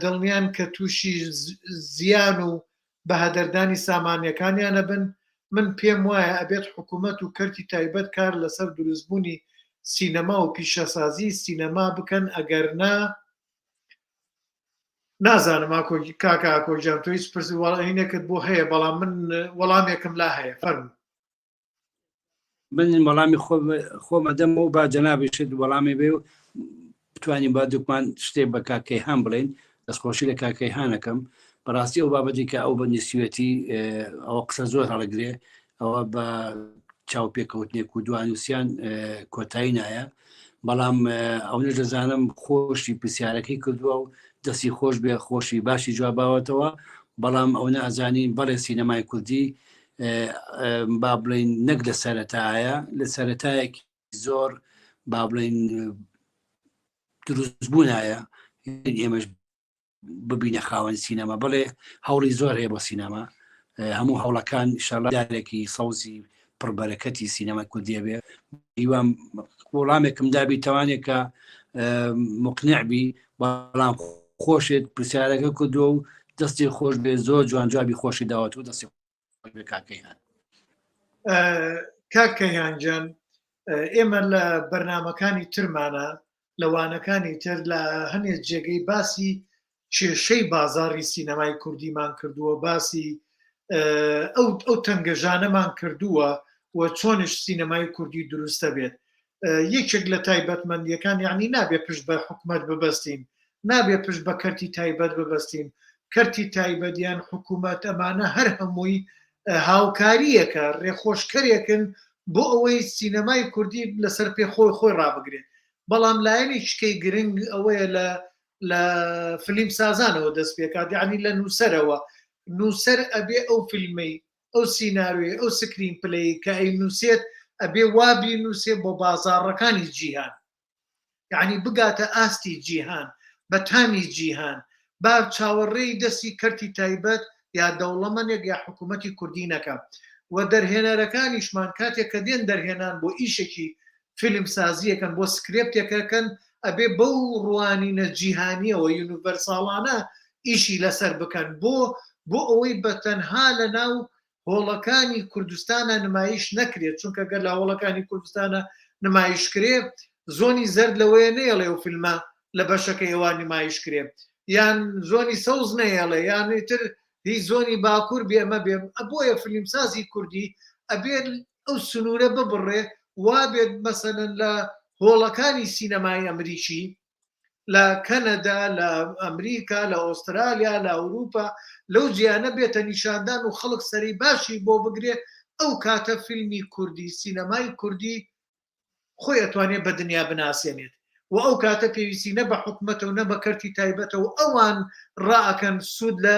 Speaker 2: دڵنیان کە تووشی زیان و بەهەدەردانی سامانەکانیان ئەبن؟ من پێم وایە ئەبێت حکومەت و کەرتی تایبەت کار لەسەر دروستبوونی سینەما و پیشەسازیی سینەما بکەن ئەگەرنا نازانم ئاکۆ کاکە ئاکۆ گیان تۆ هیچ پرس وەڵامێکت بۆ هەیە بەڵام من وەڵامێکم لا هەیە فەرموو.
Speaker 1: من وەڵامی خۆم ئەدەمەوە با جەنابیشت وەڵامی بێ و بتوانین با دوکمان شتێک بە کاک کەیهان بڵێین دەستخۆشی لە کاک کەیهانەکەم بەڕاستی ئەو بابەتی کە ئەو بە نووسیوێتی ئەوە قسە زۆر هەڵەگرێ ئەوە بە چاوپێکەوتنێک و دوانووسیان کۆتایی نایە بەڵام ئەو نەش دەزانم خۆشی پرسیارەکەی کردووە و دەستی خۆش بێ خۆشی باشی جواباوەتەوە بەڵام ئەو نازانین بەڵێ سینەمای کوردی با بڵین نەک لە سەرەتایە لە سەرەتایەکی زۆر با بڵین دروستبوونایە ئێمەش ببینە خاوەن سینەما بڵێ هەوڵی زۆر هەیە بۆ سینەما هەموو هەوڵەکان شەڵدارێکی سەوزی پڕبەرەکەتی سینەما کوردیە بێ هیوام وەڵامێکم دابی توانێک کە مقنعبی بەڵام خۆشت پرسیارەکە کردووە و دەستی خۆش بێ زۆر جوان جوابی خۆشی داوەت و دەستی خۆش بێ کاکەیان
Speaker 2: کاک کەیهان گیان ئێمە لە بەرنمەکانی ترمانە لە وانەکانی تر لە هەنێ جێگەی باسی کێشەی بازاری سینەمای کوردیمان کردووە باسی ئەو ئەو تەنگەژانەمان کردووە و چۆنش سینەمای کوردی دروستە بێت یەکێک لە تایبەتمەندیەکان یعنی نابێ پشت بە حکومەت ببەستین نابێ پشت بە کەرتی تایبەت ببەستین کەرتی تایبەت یان حکوومەت ئەمانە هەر هەمووی هاوکارییەکە ڕێخۆشکەرێکن بۆ ئەوەی سینەمای کوردی لەسەر پێ خۆی خۆی ڕابگرێت بەڵام لایەنێکیکەی گرنگ ئەوەیە لە لە فلیم سازانەوە دەست پێکات یعنی لە نووسەرەوە نووسەر ئەبێ ئەو فیلمەی ئەو سیناریۆی ئەو screenplay ی کە ئەینووسێت ئەبێ وا بینووسێ بۆ بازاڕەکانی جیهان یعنی بگاتە ئاستی جیهان بە تامی جیهان با چاوەڕێی دەستی کەرتی تایبەت یا دەوڵەمەنێک یا حکوومەتی کوردی نەکا و دەرهێنەرەکانیشمان کاتێک کە دێن دەرهێنان بۆ ئیشێکی فیلم سازیەکەن بۆ سکرێپتێکەکەن ئەبێ بەو ڕوانینە جیهانیەوە universal انە ئیشی لەسەر بکەن بۆ بۆ ئەوەی بە تەنها لە ناو هۆڵەکانی کوردستانە نمایش نەکرێت چونکە گەر لە هۆڵەکانی کوردستانە نمایش کرێ زۆنی زەرد لەوەیە نەیەڵێ و فیلمە لە بەشەکەی ئەوان نمایش کرێ یان زۆنی سەوز نەیەڵێ یان تر هی زۆنی باکوور بێ ئەمە بێ بۆیە فیلمسازی کوردی ئەبێت ئەو سنوورە ببڕێ وابێت مەسەلەن لە هۆڵەکانی سینەمای ئەمریکی لە کەنەدا لە ئەمریکا لە ئۆسترالیا لە ئەوروپا لەو جیانە بێتە نیشاندان و خەڵک سەری باشی بۆ بگرێ ئەو کاتە فیلمی کوردی سینەمای کوردی خۆی ئەتوانێت بە دنیا بناسێنێت و ئەو کاتە پێویستی نە بە حکومەتە و نە بە کەرتی تایبەتە و ئەوان ڕائەکەن سوود لە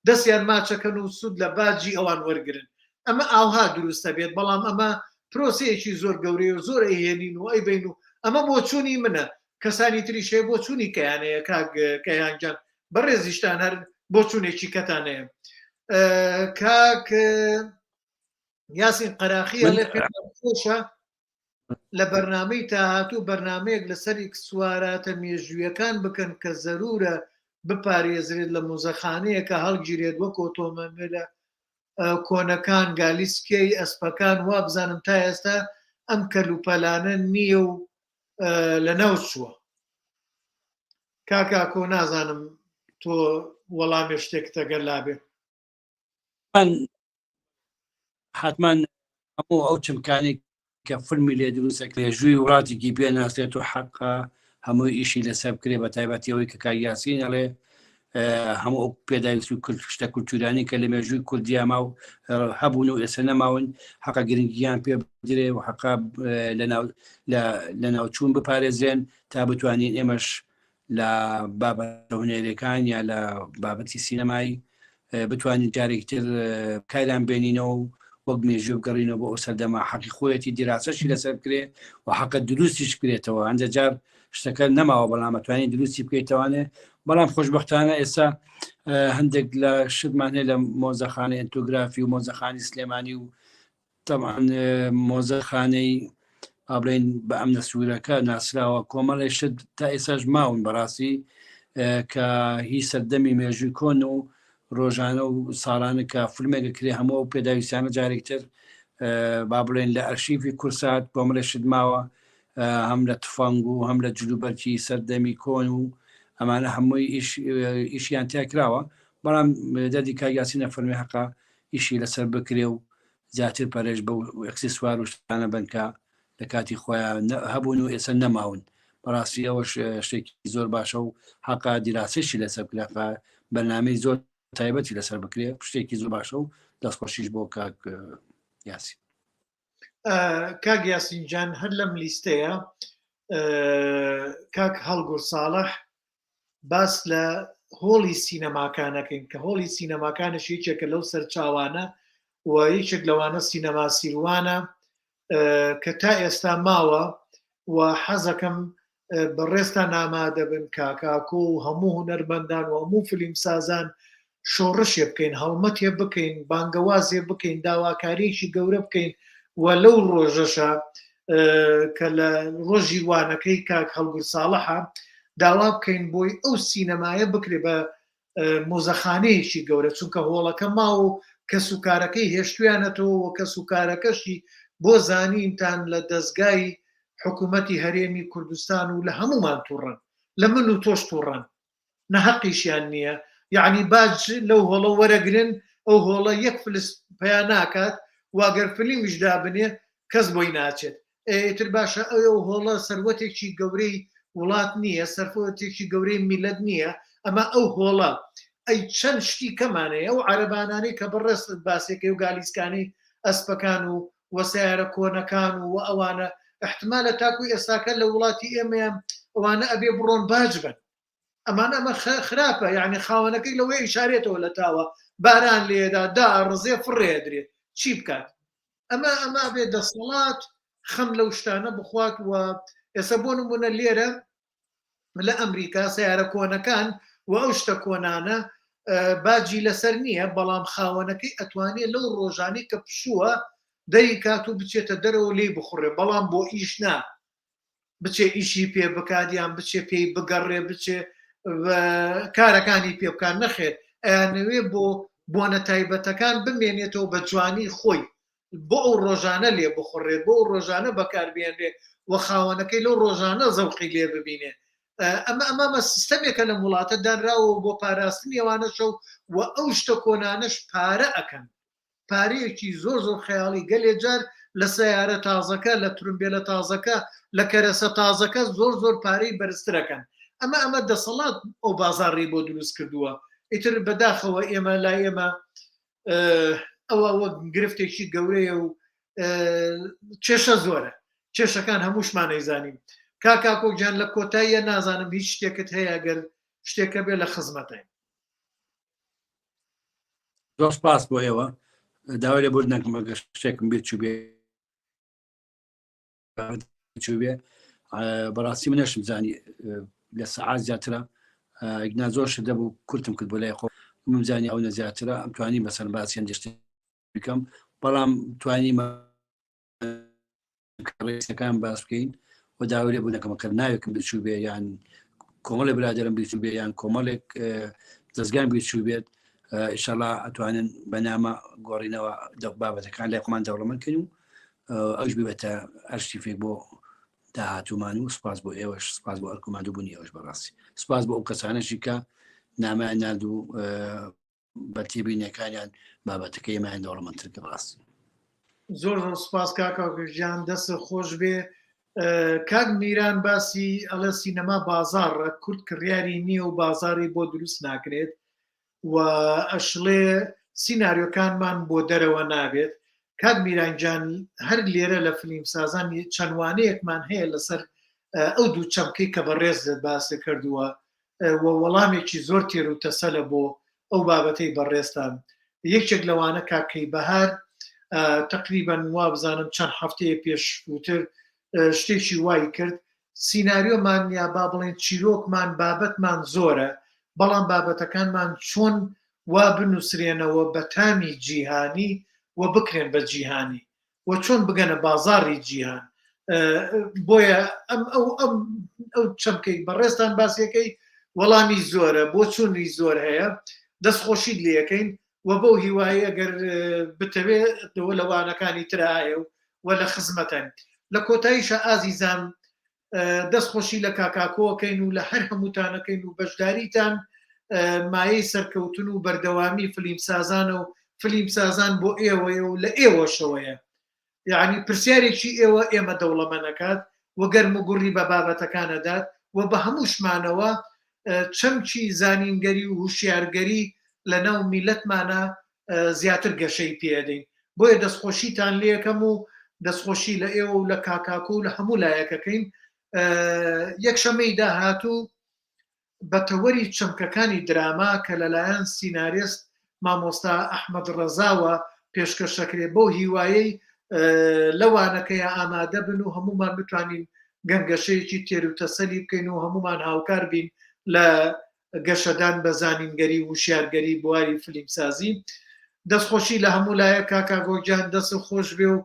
Speaker 2: دەستیان ماچەکەن و سوود لە باجی ئەوان وەرگن ئەمە ئاوها دروستە بێت بەڵام ئەمە پرۆسەیەکی زۆر گەورەیە و زۆر ئەیهێنین و ئەیبەین و ئەمە بۆچوونی منە کەسانی تریش هەیە بۆچوونی کەیان هەیە کاک کەیان گیان بەڕێزیشتان هەر بۆچوونێکی کەتان هەیە کاک یاسین قەراخی ئەڵێ پێم خۆشە لە بەرنامەی تاهاتوو بەرنامەیەک لەسەر ئیکسواراتە مێژوویەکان بکەن کە زەرورە بپارێزرێت لە مۆزەخانەیەکە هەڵگیرێت وەک ئۆتۆمۆبیلە کۆنەکان گالیسکەی ئەسپەکان وابزانم تا ئێستا ئەم کەلوپەلانە نییە و لەناو چووە کاکاکۆ نازانم تۆ وەڵامێ شتێکتە گەر لابێ
Speaker 1: حتمان هەموو ئەو چمکانێک کە فیلمی لێ دروستە مێژووی وڵاتێکی پێ ناسرێت و حەقە هەمووی ئیشی لەسەر بکرێ بە تایبەتی ئەوەی کە کاک یاسین ئەڵێ. هەموو ئەو پێداویستی و شتە کولتورانی کە لە مێژووی کوردیاما و هەبوون و ئێستا نەماون حەقە گرنگیان پێ بدرێ و حەقا لە ناوچوون بپارێزرێن تا بتوانین ئێمەش لە بابەتە هونەریەکان یا لە بابەتی سینەمایی بتوانین جارێکی تر کاریان بێنینەوە و وەک مێژوو بگەڕینەوە بۆ ئەو سەردەمە حەقی خۆیەتی دیراسەشی لەسەر بکرێ و حەقە دروستیش بکرێتەوە هەندە جار شتەکە نەماوە بەڵام ئەتوانین دروستی بکەیتەوانێ بەڵام خۆشببختانە ئێستا هەندێک لە شتمان هەیە لە مۆزەخانە ئەنتۆگرافی و مۆزەخانی سلێمانی و تەبعەن مۆزەخانەی با بڵێین بە ئەمنە سوورەکە ناسراوە کۆمەڵێ شت تا ئێساش ماون بەڕاستی کە هی سەردەمی مێژووی کۆن و ڕۆژانە و ساڵانە کە فیلمێکە کرێ هەموو ئەو پێداویستانە جارێکتر با بڵێن لە ئەرشیفی کورسات کۆمەڵێ شت ماوە هەم لە تفەنگ و هەم لە جلوبەرکی سەردەمی کۆن و ئەمانە هەمووی ئیشیان تیا کراوە بەڵام دەردی کاک یاسینە فەرمی حەقا ئیشی لەسەر بکرێ و زیاتر پەرش بەو ئەکسسوار و شتانە بن کە لە کاتی خۆیان هەبوون و ئێستا نەماون. بەڕاستی ئەوەش شتێکی زۆر باشە و حەقە دیراسەشی لەسەر بکرێ، حەقە بەرنامەی زۆر تایبەتی لەسەر بکرێ، شتێکی زۆر باشە و دەستخۆشیش بۆ کاک یاسین.
Speaker 2: کاک یاسین جان هەر لەم لیستەیە کاک هەڵگور ساڵح باس لە هۆڵی سینەماکانەکەین کە هۆڵی سینەماکانش یەکێکە لەو سەرچاوانە و یەکێک لەوانە سینەما سیروانە کە تا ئێستا ماوە و حەزەکەم بەڕێزتان ئامادەبن کاکاکۆ و هەموو هونەرمەندان و هەموو فلیمسازان شۆڕشێ بکەین هەڵمەتێ بکەین بانگەوازێ بکەین داواکاریەکی گەورە بکەین و لەو ڕۆژەشە کە لە ڕۆژی وانەکەی کاک هەڵگور ساڵحە داوا بکەین بۆی ئەو سینەمایە بکرێ بە مۆزەخانەیەکی گەورە چونکە هۆڵەکە ماوە و کەسوکارەکەی هێشتویانەتەوە و کەسوکارەکەشی بۆ زانینتان لە دەزگای حکوومەتی هەرێمی کوردستان و لە هەمومان تووڕەن لە من و تۆش تووڕەن نەهەقیشیان نییە یعنی باج لەو هۆڵە وەرەگرن ئەو هۆڵە یەک فلس پیا ناکات واگەر فلیمیش دابنێ کەس بۆی ناچێت ئیتر باشە ئەو هۆڵە سەروەتێکی گەورەی وڵات نییە سەرفەتێکی گەورەی میلەت نییە ئەمە ئەو هۆڵە ئەی چەند شتی کەمانەیە ئەو عەرەبانانەی کە بەڕێزت باسێکەی و گالیسکانەی ئەسپەکان و وەسیارە کۆنەکان و ئەوانە احتمالە تاکو ئێستاکە لە وڵاتی ئێمەیان ئەوانە ئەبێ بڕۆن باج بن ئەمان ئەمە خراپە یعنی خاوەنەکەی لەوەی ئیشارێتەوە لە تاوە باران لێدا دا ڕزێ فڕێدرێ چی بکات ئەمە ئەمە بێ دەسەڵات خەم لەو شتانە بخوات و ئێستا بۆ نمونە لێرە لە ئەمریکا سیارە کۆنەکان و ئەو شتە کۆنانە باجی لەسەر نییە بەڵام خاوەنەکەی ئەتوانێت لەو ڕۆژانی کە پشووە دەری کات و بچێتە دەرەوە لێی بخوڕێ بەڵام بۆ ئیش نا بچێ ئیشی پێ بکات یان بچێ پێی بگەڕێ بچێ کارەکانی پێ بکات نەخێر ئەیانەوێ بۆ بۆنە تایبەتەکان بمێنێتەوە بە جوانی خۆی بۆ ئەو ڕۆژانە لێ بخوڕێت بۆ ئەو ڕۆژانە بەکاربێنرێ و خاوەنەکەی لەو ڕۆژانە زەوقی لێ ببینێ ئەمە ئەمامە سیستەمێکە لەم وڵاتە دانراوە بۆ پاراستنی ئەوانەشە و ئەو شتە کۆنانەش پارە ئەکەن پارەیەکی زۆر زۆر خەیاڵی گەلێ جار لە سەیارە تازەکە لە ترمبێلە تازەکە لە کەرەسە تازەکە زۆر زۆر پارەی بەرزترەکەن ئەمە ئەمە دەسەڵات ئەو بازاڕی بۆ دروست کردووە ئیتر بەداخەوە ئێمە لای ئێمە ئەوە وەک گرفتێکی گەورەیە و کێشە زۆرە کێشەکان هەمووشمان ئەیزانین کاکاکۆ گیان لە کۆتاییە نازانم هیچ شتێکت هەیە گەر شتێکە بێ لە خزمەتین
Speaker 1: زۆر سپاس بۆ ئێوە داوای لێ بورد نەکەم ئەگەر شتێکم بیر چوو بێ چوو بێ بەڕاستی من نەشم زانی لە سەعات زیاترە ئیگنا زۆر شت دەبوو کورتم کرد بۆ لای خۆ من زانی ئەو نە زیاترە ئەم توانی بەسەر باسی هەندێک شت بکەم بەڵام توانی ڕێسەکان باس بکەین و داوای لێ بوونەکەمە کە ناوێکم بچوو بێ یان کۆمەڵێ برادرم بیچوو بێ یان کۆمەڵێک دەستگان بیچوو بێت ئیشەڵا ئەتوانن بەنامە گۆڕینەوە بابەتەکان لای خۆمان دەوڵەمەند کەین و ئەوش ببێتە ئەرشیفێک بۆ داهاتوومان و سپاس بۆ ئێوەش سپاس بۆ ئەرک و ماندووبوونی ئێوەش بەڕاستی سپاس بۆ ئەو کەسانەشی کە نامیان نارد و بە تێبینیەکانیان بابەتەکەی ئێمەیان دەوڵەمەندتر کرد بەڕاستی.
Speaker 2: زۆر زۆر سپاس کاکە گیان دەست خۆش بێ. کاک میران باسی ئەڵێ سینەما بازاڕە، کورد کڕیاری نییە و بازاڕی بۆ دروست ناکرێت و ئەشڵێ سیناریۆکانمان بۆ دەرەوە نابێت. کاک میران گیان هەر لێرە لە فلیمسازان چەند وانەیەکمان هەیە لەسەر ئەو دوو چەمکەی کە بەڕێزت باست کردووە و وەڵامێکی زۆر تێر و تەسەلە بۆ ئەو بابەتەی بەڕێزتان. یەکێک لەوانە کاک کەی بەهار تەقریبەن وابزانم چەند هەفتەیە پێشووتر شتێکی وای کرد سیناریۆمان یا با بڵێن چیرۆکمان بابەتمان زۆرە بەڵام بابەتەکانمان چۆن وا بنووسرێنەوە بە تامی جیهانی و بکرێن بە جیهانی و چۆن بگەنە بازاڕی جیهان بۆیە ئەم ئەو ئەم ئەو چەمکەی بەڕێزتان باسیەکەی وەڵامی زۆرە بۆچوونی زۆر هەیە دەستخۆشیت لەکەین و بەو هیوایی ئەگەر بتەوێت لە وانەکانی ترایە و و لە خزمەتن لە کۆتاییشە ئازیزان دەست خۆشی لە کاکاکۆکەین و لە هەر هەمووتانەکەین و بەشداریتان مایەی سەرکەوتن و بەردەوامی فلیمسازانە و فلیمسازان بۆ ئێوەیە و لە ئێوەشەوەیە یعنی پرسیارێکی ئێوە ئێمە دەوڵەمەنەکات و گەرم و گوڕی بە بابەتەکانەدات و بە هەمووشمانەوە چەمکی زانینگەری و هوشیارگەری لە ناو میلەتمانە زیاتر گەشەی پێدەین بۆیە دەستخۆشیتان لێکەم و دەستخۆشی لە ئێوە و لە کاکاکۆ و لە هەموو لایەکەکەین یەکشەمەی داهاتوو بە تەوەری چەمکەکانی دراما کە لەلایەن سینارێست مامۆستا ئەحمەد ڕەزاوە پێشکەشەکرێ بەو هیوایەی لەوانەکەی ئامادە بن و هەمومان بتوانین گەنگەشەیەکی تێر و تەسەلی بکەین و هەمومان هاوکار بین لە گەشەدان بە زانینگەری و وشیارگەری بواری فلیمسازی. دەستخۆشی لە هەموو لایەک کاک ئاگۆ گیان دەست خۆش بێ و.